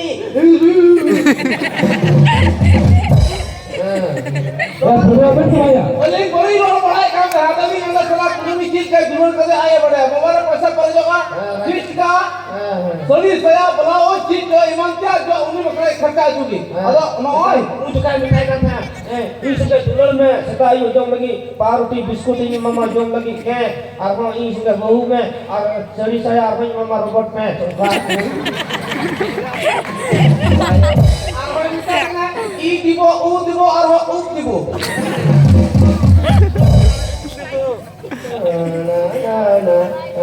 ᱦᱮᱸ᱾ ᱵᱟᱹᱞᱤᱧ, ᱵᱟᱹᱞᱤᱧ ᱨᱚᱲ ᱵᱟᱲᱟᱭᱮᱫ ᱠᱟᱱ ᱛᱟᱦᱮᱸᱫ, ᱟᱫᱚ ᱞᱤᱧ ᱢᱮᱱᱫᱟ, ᱥᱟᱞᱟ ᱠᱩᱱᱟᱹᱢᱤ ᱪᱮᱫ ᱞᱮᱠᱟᱭ ᱫᱩᱞᱟᱹᱲ ᱠᱟᱫᱮ, ᱟᱡ ᱮ ᱵᱟᱲᱟᱭᱟ, ᱢᱳᱵᱟᱭᱤᱞ ᱨᱮ ᱯᱚᱭᱥᱟ ᱯᱮᱨᱮᱡᱚᱜᱼᱟ᱾ ᱥᱟᱹᱲᱤ ᱥᱟᱭᱟ ᱵᱞᱟᱣᱩᱡᱽ ᱪᱮᱫ ᱪᱚ ᱮᱢᱟᱱ ᱛᱮᱭᱟᱜ ᱡᱚ ᱩᱱᱤ ᱵᱟᱠᱷᱨᱟᱭ ᱠᱷᱚᱨᱪᱟ ᱦᱚᱪᱚ ᱜᱮ᱾ ᱦᱮᱸ᱾ ᱟᱫᱚ ᱱᱚᱜᱼᱚᱭ ᱩᱱ ᱡᱚᱠᱷᱟᱡ ᱢᱮᱛᱟᱭ ᱠᱟᱱ ᱛᱟᱦᱮᱸᱫ, ᱦᱮᱸ, ᱤᱧ ᱥᱟᱛᱮ ᱫᱩᱞᱟᱹᱲ ᱢᱮ, ᱥᱮᱛᱟᱜ ᱟᱹᱭᱩᱵ ᱡᱚᱢ ᱞᱟᱹᱜᱤᱫ ᱯᱟᱣᱨᱩᱴᱤ ᱵᱤᱥᱠᱩᱴ ᱤᱧ ᱮᱢᱟᱢᱟ ᱡᱚᱢ ᱞᱟᱹᱜᱤᱫ, ᱦᱮᱸ, ᱟᱨᱦᱚᱸ ᱤᱧ ᱥᱚᱸᱜᱮ ᱵᱟᱹᱦᱩ ᱢᱮ, ᱟᱨ ᱥᱟᱹᱲᱤ ᱥᱟᱭᱟ ᱟᱨᱦᱚᱸᱧ ᱮᱢᱟᱢᱟ ᱨᱚᱵᱚᱴ ᱢᱮ, ᱚᱱᱠᱟ᱾ ᱟᱨᱦᱚᱸᱭ ᱢᱮᱛᱟᱭ ᱠᱟᱱᱟ, ᱤ ᱫᱤᱵᱚ, ᱩ ᱫᱤᱵᱚ, ᱟᱨᱦᱚᱸ ᱩᱵ ᱫᱤᱵᱚ᱾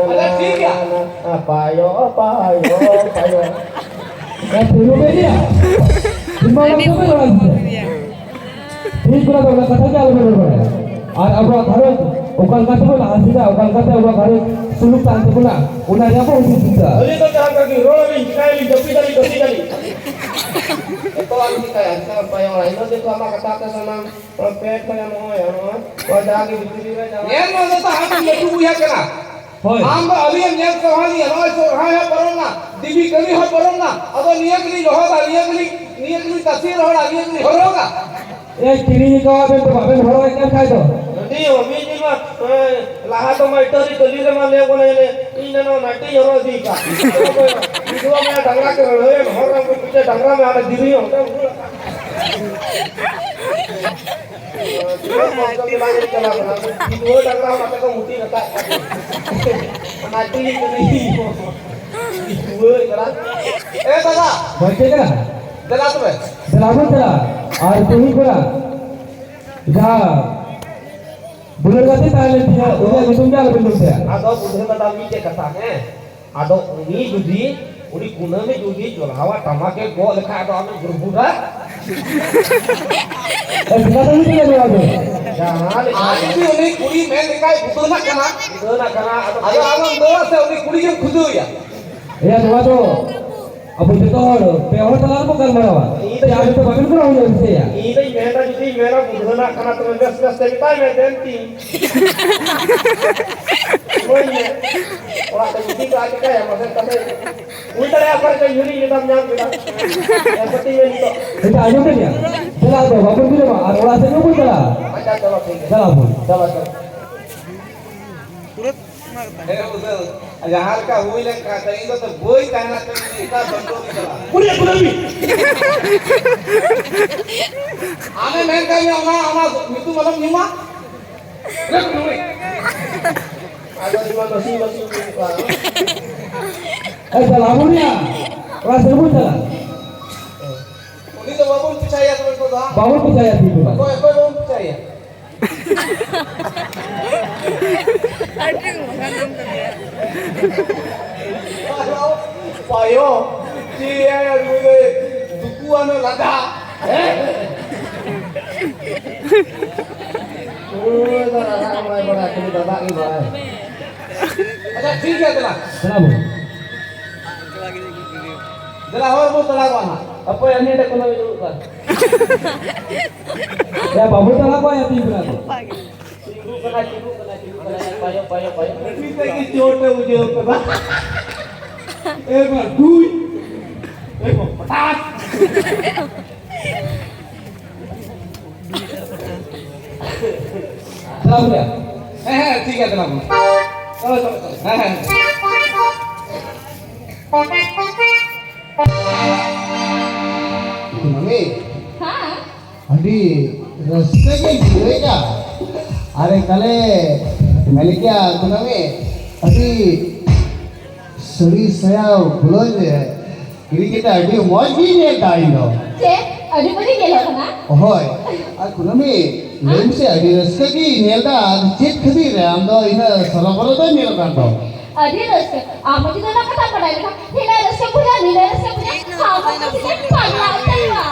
ᱟᱪᱪᱷᱟ, ᱴᱷᱤᱠ ᱜᱮᱭᱟ᱾ ᱯᱟᱭᱚ, ᱯᱟᱭᱚ, ᱯᱟᱭᱚ᱾ ᱮ, ᱯᱩᱨᱩᱵᱮ ᱜᱮᱭᱟ᱾ ᱤᱢᱟᱱ ᱟᱹᱰᱤ ᱠᱚ ᱵᱟᱲᱟᱭ ᱜᱮᱭᱟ᱾ ᱴᱷᱤᱠ ᱵᱚᱞᱟ ᱫᱚ ᱚᱱᱟ ᱠᱟᱛᱷᱟ ᱜᱮ ᱟᱞᱚ ᱵᱚᱱ ᱨᱚᱲᱟ᱾ ᱟᱨ ᱟᱵᱚᱣᱟᱜ ᱜᱷᱟᱨᱚᱸᱡᱽ ᱚᱠᱟ ᱞᱮᱠᱟ ᱛᱮᱵᱚᱱ ᱞᱟᱦᱟ ᱥᱮᱫᱟ, ᱚᱠᱟ ᱞᱮᱠᱟᱛᱮ ᱟᱵᱚᱣᱟᱜ ᱜᱷᱟᱨᱚᱸᱡᱽ ᱥᱩᱞᱩᱠ ᱛᱟᱦᱮᱱ ᱛᱟᱵᱚᱱᱟ, ᱚᱱᱟ ᱨᱮᱭᱟᱜ ᱵᱚᱱ ᱦᱩᱫᱤᱥ ᱪᱤᱱᱛᱟᱹ᱾ ᱟᱹᱞᱤᱧ ᱫᱚ ᱡᱟᱦᱟᱸ ᱞᱮᱠᱟ ᱜᱮ ᱨᱚᱲ ᱟᱹᱞᱤᱧ, ᱪᱤᱠᱟᱹᱭᱟᱞᱤᱧ, ᱡᱟᱹᱯᱤᱫᱟᱞᱤᱧ, ᱜᱟᱛᱮᱜ ᱟᱹᱞᱤᱧ᱾ ᱡᱚᱛᱚᱣᱟᱜ ᱞᱤᱧ ᱪᱤᱠᱟᱹᱭᱟ, ᱪᱤᱠᱟᱹ ᱵᱟᱭ ᱚᱲᱟᱜ, ᱤᱱᱟᱹ ᱡᱚᱛᱚ ᱟᱢᱟᱜ ᱠᱟᱛᱷᱟ ᱛᱮ ᱥᱟᱱᱟᱢ ᱯᱮᱴ ᱠᱷᱚᱱ ᱱᱚᱜᱼᱚᱭ, ᱱᱚᱜᱼᱚᱭ, ᱱᱚᱣᱟ ᱡᱟᱦᱟᱸ ᱜᱮ ᱵᱷᱤᱛᱨᱤ ᱨᱮ ᱧᱟᱢᱚᱜ᱾ ᱧᱮᱞ ᱢᱮ, ᱚᱱᱟ ᱫᱚ ᱟᱢ ᱞᱟᱹᱴᱩ ᱵᱚᱭᱦᱟ ᱠᱟᱱᱟ᱾ ᱦᱳᱭ᱾ ᱟᱢ ᱫᱚ ᱟᱹᱞᱤᱧᱮᱢ ᱧᱮᱞ ᱥᱟᱦᱟ ᱞᱤᱧᱟ, ᱱᱚᱜᱼᱚᱭ ᱥᱚᱨᱦᱟᱭ ᱦᱚᱸ ᱯᱟᱨᱚᱢ ᱱᱟ, ᱫᱮᱵᱤ ᱠᱟᱹᱢᱤ ᱦᱚᱸ ᱯᱟᱨᱚᱢ ᱱᱟ, ᱟᱫᱚ ᱱᱤᱭᱟᱹ ᱜᱮᱞᱤᱧ ᱞᱚᱦᱚᱫᱟ, ᱱᱤᱭᱟᱹ ᱜᱮᱞᱤᱧ, ᱱᱤᱭᱟᱹ ᱜᱮᱞᱤᱧ ᱛᱟᱥᱮ ᱨᱚᱦᱚᱲᱟ, ᱱᱤᱭᱟᱹ ᱜᱮᱞᱤᱧ ᱦᱚᱨᱚᱜᱟ᱾ ᱮ, ᱠᱤᱨᱤᱧ ᱟᱠᱟᱣᱟᱫ ᱵᱮᱱ ᱫᱚ ᱵᱟᱵᱮᱱ ᱦᱚᱨᱚᱜᱮᱫ ᱠᱟᱱ ᱠᱷᱟᱡ ᱫᱚ᱾ ᱟᱹᱰᱤ ᱢᱤᱫ ᱫᱤᱱ ᱢᱟ, ᱮ, ᱞᱟᱦᱟ ᱫᱚ ᱢᱟ ᱤᱴᱟᱹᱨᱤ ᱠᱟᱹᱞᱤ ᱨᱮ ᱢᱟ ᱞᱟᱹᱭ ᱵᱚᱱᱟ, ᱤᱧ ᱫᱚ ᱱᱚᱣᱟ ᱱᱟᱴᱤᱧ ᱦᱚᱨᱚᱜ ᱤᱫᱤ ᱠᱟᱜ᱾ ᱤᱧ ᱫᱚ ᱢᱮᱱᱟ ᱰᱟᱝᱨᱟ ᱠᱚ ᱨᱟᱹᱲᱦᱟᱹᱭᱟ, ᱦᱚᱨ ᱨᱮ ᱢᱤᱫᱴᱮᱡ ᱰᱟᱝᱨᱟ ᱢᱮ, ᱦᱟᱱᱮ ᱫᱤᱨᱤ ᱦᱚᱸ᱾ ᱛᱤᱱᱟᱹᱜ ᱠᱚᱥᱴᱚ ᱛᱮ ᱵᱟᱝ ᱦᱮᱡ ᱪᱟᱞᱟᱣ ᱠᱟᱱᱟ᱾ ᱰᱟᱝᱨᱟ ᱦᱚᱸ ᱱᱚᱛᱮ ᱠᱚ ᱢᱩᱴᱤ ᱨᱟᱠᱟᱵ ᱠᱟᱜ ᱠᱚᱣᱟ᱾ ᱚᱱᱟ ᱛᱮᱜᱮ ᱠᱟᱹᱢᱤ ᱦᱩᱭᱩᱜᱼᱟ᱾ ᱮ ᱫᱟᱫᱟ᱾ ᱦᱳᱭ, ᱪᱮᱫ ᱠᱟᱱᱟ? ᱫᱮᱞᱟ ᱛᱚᱵᱮ᱾ ᱫᱮᱞᱟ ᱵᱚᱱ ᱪᱟᱞᱟᱜᱼᱟ᱾ ᱟᱨ ᱛᱮᱦᱮᱧ ᱠᱷᱚᱱᱟᱜ ᱡᱟᱦᱟᱸ ᱫᱩᱞᱟᱹᱲ ᱜᱟᱛᱮ ᱛᱟᱦᱮᱸ ᱞᱮᱱ ᱛᱤᱧᱟ, ᱩᱱᱤᱭᱟᱜ ᱧᱩᱛᱩᱢ ᱜᱮ ᱟᱞᱚᱵᱮᱱ ᱧᱩᱢ ᱛᱟᱭᱟ᱾ ᱟᱫᱚ ᱵᱩᱫᱷᱟᱹ ᱫᱟᱫᱟ ᱢᱤᱫᱴᱮᱡ ᱠᱟᱛᱷᱟ, ᱦᱮᱸ? ᱟᱫᱚ ᱩᱱᱤ ᱡᱩᱫᱤ, ᱩᱱᱤ ᱠᱩᱱᱟᱹᱢᱤ ᱡᱩᱫᱤ ᱡᱚᱞᱦᱟᱣᱟ ᱴᱟᱢᱟᱠᱮ ᱜᱚᱜ ᱞᱮᱠᱷᱟᱡ, ᱟᱫᱚ ᱟᱢᱮᱢ ᱜᱩᱨᱵᱩᱨᱟ? ᱮ, ᱪᱮᱠᱟᱛᱮᱢ ᱞᱟᱹᱭᱟ ᱱᱚᱣᱟ ᱫᱚ? ᱡᱟᱦᱟᱸ ᱞᱮᱠᱟ ᱟᱨ ᱡᱩᱫᱤ ᱩᱱᱤ ᱠᱩᱲᱤ ᱢᱮᱱ ᱞᱮᱠᱷᱟᱡ ᱵᱩᱫᱷᱟᱹ ᱨᱮᱱᱟᱜ ᱠᱟᱱᱟ, ᱵᱩᱫᱷᱟᱹ ᱨᱮᱱᱟᱜ ᱠᱟᱱᱟ, ᱟᱫᱚ ᱟᱫᱚ ᱟᱢᱮᱢ ᱫᱟᱹᱲᱟ ᱥᱮ ᱩᱱᱤ ᱠᱩᱲᱤ ᱜᱮᱢ ᱠᱷᱩᱫᱟᱹᱣᱮᱭᱟ? ᱮᱭᱟ, ᱱᱚᱣᱟ ᱫᱚ ᱟᱵᱚ ᱡᱚᱛᱚ ᱦᱚᱲ, ᱯᱮ ᱦᱚᱲ ᱛᱟᱞᱟ ᱨᱮᱵᱚ ᱜᱟᱞᱢᱟᱨᱟᱣᱟ᱾ ᱤᱧ ᱫᱚ ᱥᱮ ᱟᱵᱮᱱ ᱫᱚ ᱵᱟᱵᱮᱱ ᱠᱚᱨᱟᱣ ᱦᱩᱭᱩᱜᱼᱟ, ᱥᱮ ᱭᱟ? ᱤᱧ ᱫᱚᱧ ᱢᱮᱱᱟ, ᱡᱩᱫᱤᱧ ᱢᱮᱱᱟ ᱵᱩᱫᱷᱟᱹ ᱨᱮᱱᱟᱜ ᱠᱟᱱᱟ, ᱛᱚᱵᱮ ᱵᱮᱥ ᱵᱮᱥ ᱛᱮ ᱢᱮᱛᱟᱭ ᱢᱮ, ᱫᱮᱱ ᱛᱤᱧ᱾ ᱤᱢᱟᱹᱧ ᱢᱮ᱾ ᱚᱲᱟᱜ ᱛᱮ ᱤᱫᱤ ᱠᱟᱜᱼᱟ, ᱪᱤᱠᱟᱹᱭᱟ? ᱢᱟᱥᱮ ᱛᱟᱦᱞᱮ ᱦᱩᱭ ᱫᱟᱲᱮᱭᱟᱜᱼᱟ, ᱚᱠᱟ ᱨᱮᱪᱚ ᱧᱩᱨᱩᱧ ᱞᱮᱫᱟᱢ, ᱧᱟᱢ ᱠᱮᱫᱟ᱾ ᱮ, ᱯᱟᱹᱛᱤ ᱢᱮ ᱱᱤᱛᱚᱜ᱾ ᱟᱪᱪᱷᱟ, ᱟᱸᱡᱚᱢ ᱠᱮᱫ ᱜᱮᱭᱟ? ᱪᱟᱞᱟᱜ ᱫᱚ ᱵᱟᱵᱚᱱ ᱵᱤᱞᱚᱢᱟ, ᱟᱨ ᱚᱲᱟᱜ ᱥᱮᱫ ᱜᱮᱵᱚᱱ ᱪᱟᱞᱟᱜᱼᱟ᱾ ᱟᱪᱪᱷᱟ, ᱪᱚᱞᱚ, ᱴᱷᱤᱠ ᱜᱮᱭᱟ᱾ ᱪᱟᱞᱟᱜ ᱟᱵᱚᱱ᱾ ᱪᱚᱞᱚ, ᱪᱚᱞᱚ᱾ ᱦᱮᱸ, ᱵᱩᱡᱷᱟᱹᱣ᱾ ᱡᱟᱦᱟᱸ ᱞᱮᱠᱟ ᱦᱩᱭ ᱞᱮᱱᱠᱷᱟᱱ, ᱤᱧ ᱫᱚ ᱵᱟᱹᱧ ᱛᱟᱦᱮᱱᱟ, ᱛᱚ ᱤᱧ ᱫᱚ ᱮᱴᱟᱜ ᱫᱚᱞ ᱨᱤᱧ ᱪᱟᱞᱟᱜᱼᱟ᱾ ᱩᱱᱤᱭᱟᱜ ᱠᱩᱞᱟᱹᱢᱤ᱾ ᱟᱢᱮ ᱢᱮᱱ ᱠᱟᱜ ᱢᱮᱭᱟ, ᱚᱱᱟ, ᱚᱱᱟ ᱧᱩᱛᱩᱢ ᱟᱞᱚᱢ ᱧᱩᱢᱟ᱾ ᱟᱫᱚ ᱤᱧ ᱢᱟ ᱱᱟᱥᱮ ᱱᱟᱥᱮ ᱧᱩᱛᱩᱢ ᱠᱚᱣᱟ᱾ ᱮ, ᱪᱟᱞᱟᱜ ᱟᱵᱚᱱ ᱭᱟ᱾ ᱠᱞᱟᱥ ᱨᱮᱵᱚᱱ ᱪᱟᱞᱟᱜ᱾ ᱩᱱᱤ ᱫᱚ ᱵᱟᱵᱚᱱ ᱯᱤᱪᱷᱟᱭᱟ ᱛᱚᱵᱮ ᱱᱤᱛᱚᱜ ᱫᱚ, ᱦᱟᱸ? ᱵᱟᱵᱚᱱ ᱯᱤᱪᱷᱟᱭᱟ ᱛᱤᱦᱤᱧ ᱫᱚ᱾ ᱚᱠᱚᱭ, ᱚᱠᱚᱭ ᱵᱟᱵᱚᱱ ᱯᱤᱪᱷᱟᱭᱟ? ᱯᱟᱭᱚ, ᱪᱮᱫ ᱱᱩᱭ ᱫᱚ ᱫᱩᱠᱩ ᱟᱱ ᱞᱟᱫᱟ᱾ ᱦᱮᱸ? ᱱᱩᱭ ᱫᱚ ᱞᱟᱫᱟ ᱜᱮ ᱵᱟᱭ ᱵᱟᱲᱟᱭᱟ, ᱠᱷᱟᱹᱞᱤ ᱫᱟᱫᱟ ᱜᱮ ᱵᱟᱲᱟᱭᱟ᱾ ᱟᱪᱪᱷᱟ, ᱴᱷᱤᱠ ᱜᱮᱭᱟ, ᱫᱮᱞᱟ᱾ ᱫᱮᱞᱟ ᱵᱚᱱ᱾ ᱫᱮᱞᱟ, ᱦᱚᱲ ᱵᱚᱱ ᱛᱟᱲᱟᱣᱟ ᱦᱟᱸᱜ᱾ ᱦᱟᱯᱳᱭ, ᱟᱹᱞᱤᱧ ᱴᱷᱮᱱ ᱠᱷᱚᱱ ᱫᱩᱲᱩᱵ ᱠᱟᱱ᱾ ᱭᱟ, ᱵᱟᱵᱚ ᱛᱟᱲᱟᱣ ᱠᱚᱣᱟ, ᱭᱟ, ᱛᱤᱸᱜᱩ ᱠᱟᱱᱟ ᱠᱚ᱾ ᱛᱤᱸᱜᱩ ᱠᱟᱱᱟ, ᱛᱤᱸᱜᱩ ᱠᱟᱱᱟ, ᱛᱤᱸᱜᱩ ᱠᱟᱱᱟ, ᱭᱟ, ᱯᱟᱭᱚ, ᱯᱟᱭᱚ, ᱯᱟᱭᱚ᱾ ᱢᱤᱫᱴᱮᱡ ᱜᱮ ᱪᱳᱴ ᱮ ᱵᱩᱡᱷᱟᱹᱣ ᱠᱟᱫᱟ᱾ ᱮ ᱵᱟ, ᱰᱩᱭ᱾ ᱮ ᱵᱟ, ᱯᱚᱴᱟᱥ᱾ ᱪᱟᱞᱟᱣ ᱵᱚᱞᱮ? ᱦᱮᱸ, ᱦᱮᱸ, ᱴᱷᱤᱠ ᱜᱮᱭᱟ, ᱪᱟᱞᱟᱣ ᱵᱚᱞᱮ᱾ ᱪᱚᱞᱚ, ᱪᱚᱞᱚ, ᱪᱚᱞᱚ᱾ ᱦᱮᱸ, ᱦᱮᱸ᱾ ᱠᱩᱱᱟᱹᱢᱤ, ᱦᱮᱸ᱾ ᱟᱹᱰᱤ ᱨᱟᱹᱥᱠᱟᱹ ᱜᱮ ᱵᱩᱡᱷᱟᱹᱣᱮᱫᱼᱟ᱾ ᱟᱨᱮ ᱛᱟᱦᱞᱮ ᱢᱮᱱᱮᱫᱼᱟ ᱠᱩᱱᱟᱹᱢᱤ, ᱟᱹᱰᱤ ᱥᱟᱹᱲᱤ ᱥᱟᱭᱟ ᱵᱞᱟᱣᱩᱡᱽ ᱨᱮ ᱠᱤᱨᱤᱧ ᱠᱟᱛᱮ ᱟᱹᱰᱤ ᱢᱚᱡᱽ ᱜᱤᱧ ᱧᱮᱞ ᱮᱫᱟ ᱤᱧ ᱫᱚ᱾ ᱪᱮᱫ? ᱟᱹᱰᱤ ᱢᱚᱡᱽ ᱤᱧ ᱧᱮᱞᱚᱜ ᱠᱟᱱᱟ? ᱦᱳᱭ᱾ ᱟᱨ ᱠᱩᱱᱟᱹᱢᱤ, ᱞᱟᱹᱭ ᱢᱮᱥᱮ, ᱟᱹᱰᱤ ᱨᱟᱹᱥᱠᱟᱹ ᱜᱤᱧ ᱧᱮᱞ ᱮᱫᱟ, ᱟᱫᱚ ᱪᱮᱫ ᱠᱷᱟᱹᱛᱤᱨ ᱨᱮ ᱟᱢ ᱫᱚ ᱤᱱᱟᱹ ᱥᱚᱨᱚ ᱵᱚᱨᱚ ᱫᱚᱢ ᱧᱮᱞᱚᱜ ᱠᱟᱱ ᱫᱚ? ᱟᱹᱰᱤ ᱨᱟᱹᱥᱠᱟᱹ᱾ ᱟᱢ ᱦᱚᱸ ᱡᱩᱫᱤ ᱚᱱᱟ ᱠᱟᱛᱷᱟᱢ ᱵᱟᱰᱟᱭ ᱞᱮᱠᱷᱟᱱ, ᱱᱤᱱᱟᱹᱜ ᱨᱟᱹᱥᱠᱟᱹ ᱵᱩᱡᱷᱟᱹᱜᱼᱟ, ᱱᱤᱱᱟᱹᱜ ᱨᱟᱹᱥᱠᱟᱹ ᱵᱩᱡᱷᱟᱹᱜᱼᱟ, ᱟᱢ ᱦᱚᱸ ᱠᱩᱥᱤ ᱛᱮᱢ ᱯᱟᱜᱽᱞᱟ ᱩᱛᱟᱹᱨᱚᱜᱼᱟ᱾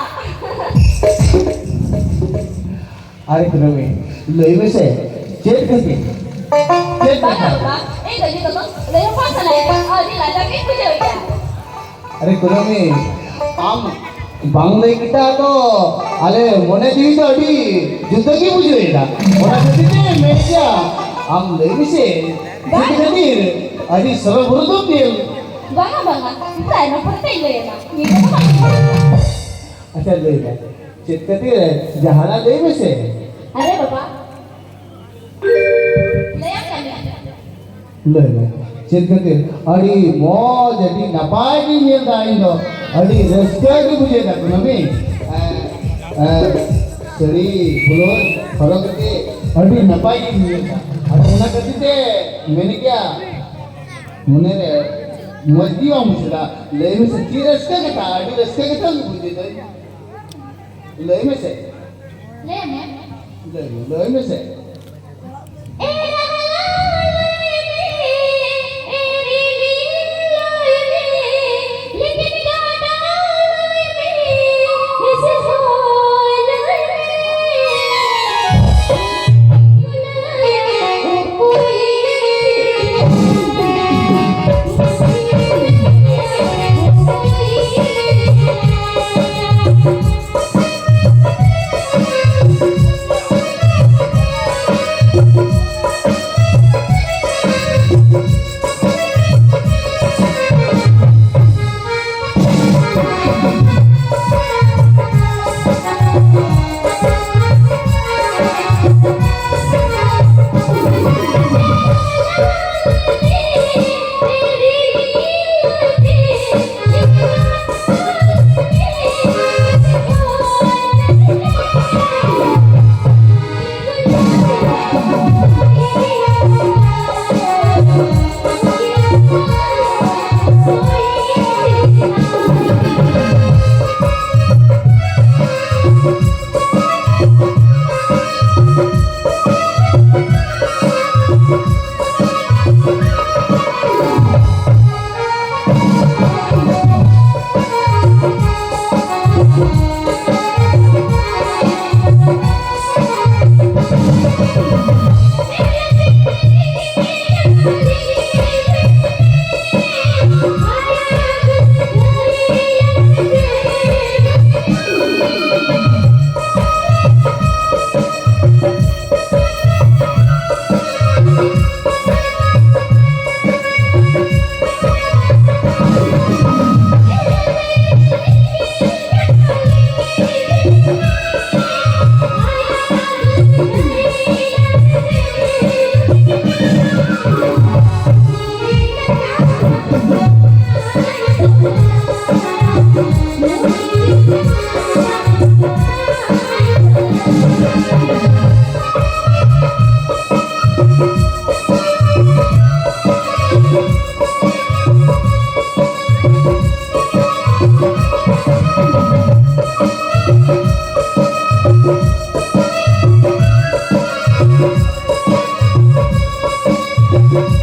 ᱟᱨᱮ ᱠᱩᱱᱟᱹᱢᱤ, ᱞᱟᱹᱭ ᱢᱮᱥᱮ, ᱪᱮᱫ ᱠᱷᱟᱹᱛᱤᱨ? ᱪᱮᱫ ᱵᱟᱝᱟ ᱠᱟᱛᱷᱟ? ᱵᱟᱵᱟ, ᱤᱧ ᱫᱚ ᱱᱤᱛᱚᱜ ᱫᱚ ᱞᱟᱹᱭ ᱦᱚᱸ ᱵᱟᱝ ᱥᱟᱱᱟᱭᱮᱫ ᱠᱟᱱᱟ, ᱟᱹᱰᱤ ᱞᱟᱡᱟᱣ ᱜᱤᱧ ᱵᱩᱡᱷᱟᱹᱣᱮᱫᱼᱟ᱾ ᱟᱨᱮ ᱠᱩᱱᱟᱹᱢᱤ, ᱟᱢ ᱵᱟᱝ ᱞᱟᱹᱭ ᱠᱟᱛᱮ ᱫᱚ ᱟᱞᱮ ᱢᱚᱱᱮ ᱡᱤᱣᱤ ᱫᱚ ᱟᱹᱰᱤ ᱡᱩᱫᱟᱹ ᱜᱮ ᱵᱩᱡᱷᱟᱹᱣᱮᱫᱟ᱾ ᱚᱱᱟ ᱠᱷᱟᱹᱛᱤᱨ ᱛᱮ ᱢᱮᱱ ᱠᱮᱭᱟ, ᱟᱢ ᱞᱟᱹᱭ ᱢᱮᱥᱮ, ᱪᱮᱫ ᱵᱟᱝ᱾ ᱠᱷᱟᱹᱛᱤᱨ ᱟᱹᱰᱤ ᱥᱚᱨᱚ ᱵᱚᱨᱚ ᱫᱚᱢ ᱧᱮᱞ? ᱵᱟᱝᱟ, ᱵᱟᱝᱟ, ᱛᱟᱭᱱᱚᱢ ᱯᱚᱨᱮ ᱛᱮᱧ ᱞᱟᱹᱭ ᱟᱢᱟ, ᱱᱤᱛᱚᱜ ᱫᱚ ᱵᱟᱝ᱾ ᱟᱪᱪᱷᱟ, ᱞᱟᱹᱭ ᱢᱮ, ᱪᱮᱫ ᱠᱷᱟᱹᱛᱤᱨ? ᱡᱟᱦᱟᱱᱟᱜ ᱞᱟᱹᱭ ᱢᱮᱥᱮ᱾ ᱟᱨᱮ ᱵᱟᱵᱟ, ᱞᱟᱹᱭᱟᱢ ᱠᱟᱹᱱᱟᱹᱧ᱾ ᱞᱟᱹᱭ ᱢᱮ᱾ ᱪᱮᱫ ᱠᱷᱟᱹᱛᱤᱨ? ᱟᱹᱰᱤ ᱢᱚᱡᱽ, ᱟᱹᱰᱤ ᱱᱟᱯᱟᱭ ᱜᱤᱧ ᱧᱮᱞ ᱮᱫᱟ ᱤᱧ ᱫᱚ᱾ ᱟᱹᱰᱤ ᱨᱟᱹᱥᱠᱟᱹ ᱜᱮ ᱵᱩᱡᱷᱟᱹᱜ ᱠᱟᱱᱟ ᱠᱩᱱᱟᱹᱢᱤ᱾ ᱮᱸ, ᱮᱸ, ᱥᱟᱹᱲᱤ ᱵᱞᱟᱣᱩᱡᱽ ᱦᱚᱨᱚᱜ ᱠᱟᱛᱮ ᱟᱹᱰᱤ ᱱᱟᱯᱟᱭ ᱜᱤᱧ ᱧᱮᱞ ᱮᱫᱟ᱾ ᱟᱫᱚ ᱚᱱᱟ ᱠᱷᱟᱹᱛᱤᱨ ᱛᱮ ᱢᱮᱱᱮᱫ ᱜᱮᱭᱟ, ᱢᱚᱱᱮ ᱨᱮ ᱢᱚᱡᱽ ᱜᱮ ᱵᱟᱢ ᱵᱩᱡᱷᱟᱹᱣ ᱮᱫᱟ᱾ ᱞᱟᱹᱭ ᱢᱮᱥᱮ, ᱪᱮᱫ ᱨᱟᱹᱥᱠᱟᱹ ᱠᱟᱛᱷᱟ? ᱟᱹᱰᱤ ᱨᱟᱹᱥᱠᱟᱹ ᱠᱟᱛᱷᱟ ᱜᱮ ᱵᱩᱡᱷᱟᱹᱣ ᱮᱫᱟᱹᱧ᱾ ᱞᱟᱹᱭ ᱢᱮᱥᱮ᱾ ᱞᱟᱹᱭ ᱢᱮ᱾ ᱞᱟᱹᱭ ᱢᱮ, ᱞᱟᱹᱭ ᱢᱮᱥᱮ᱾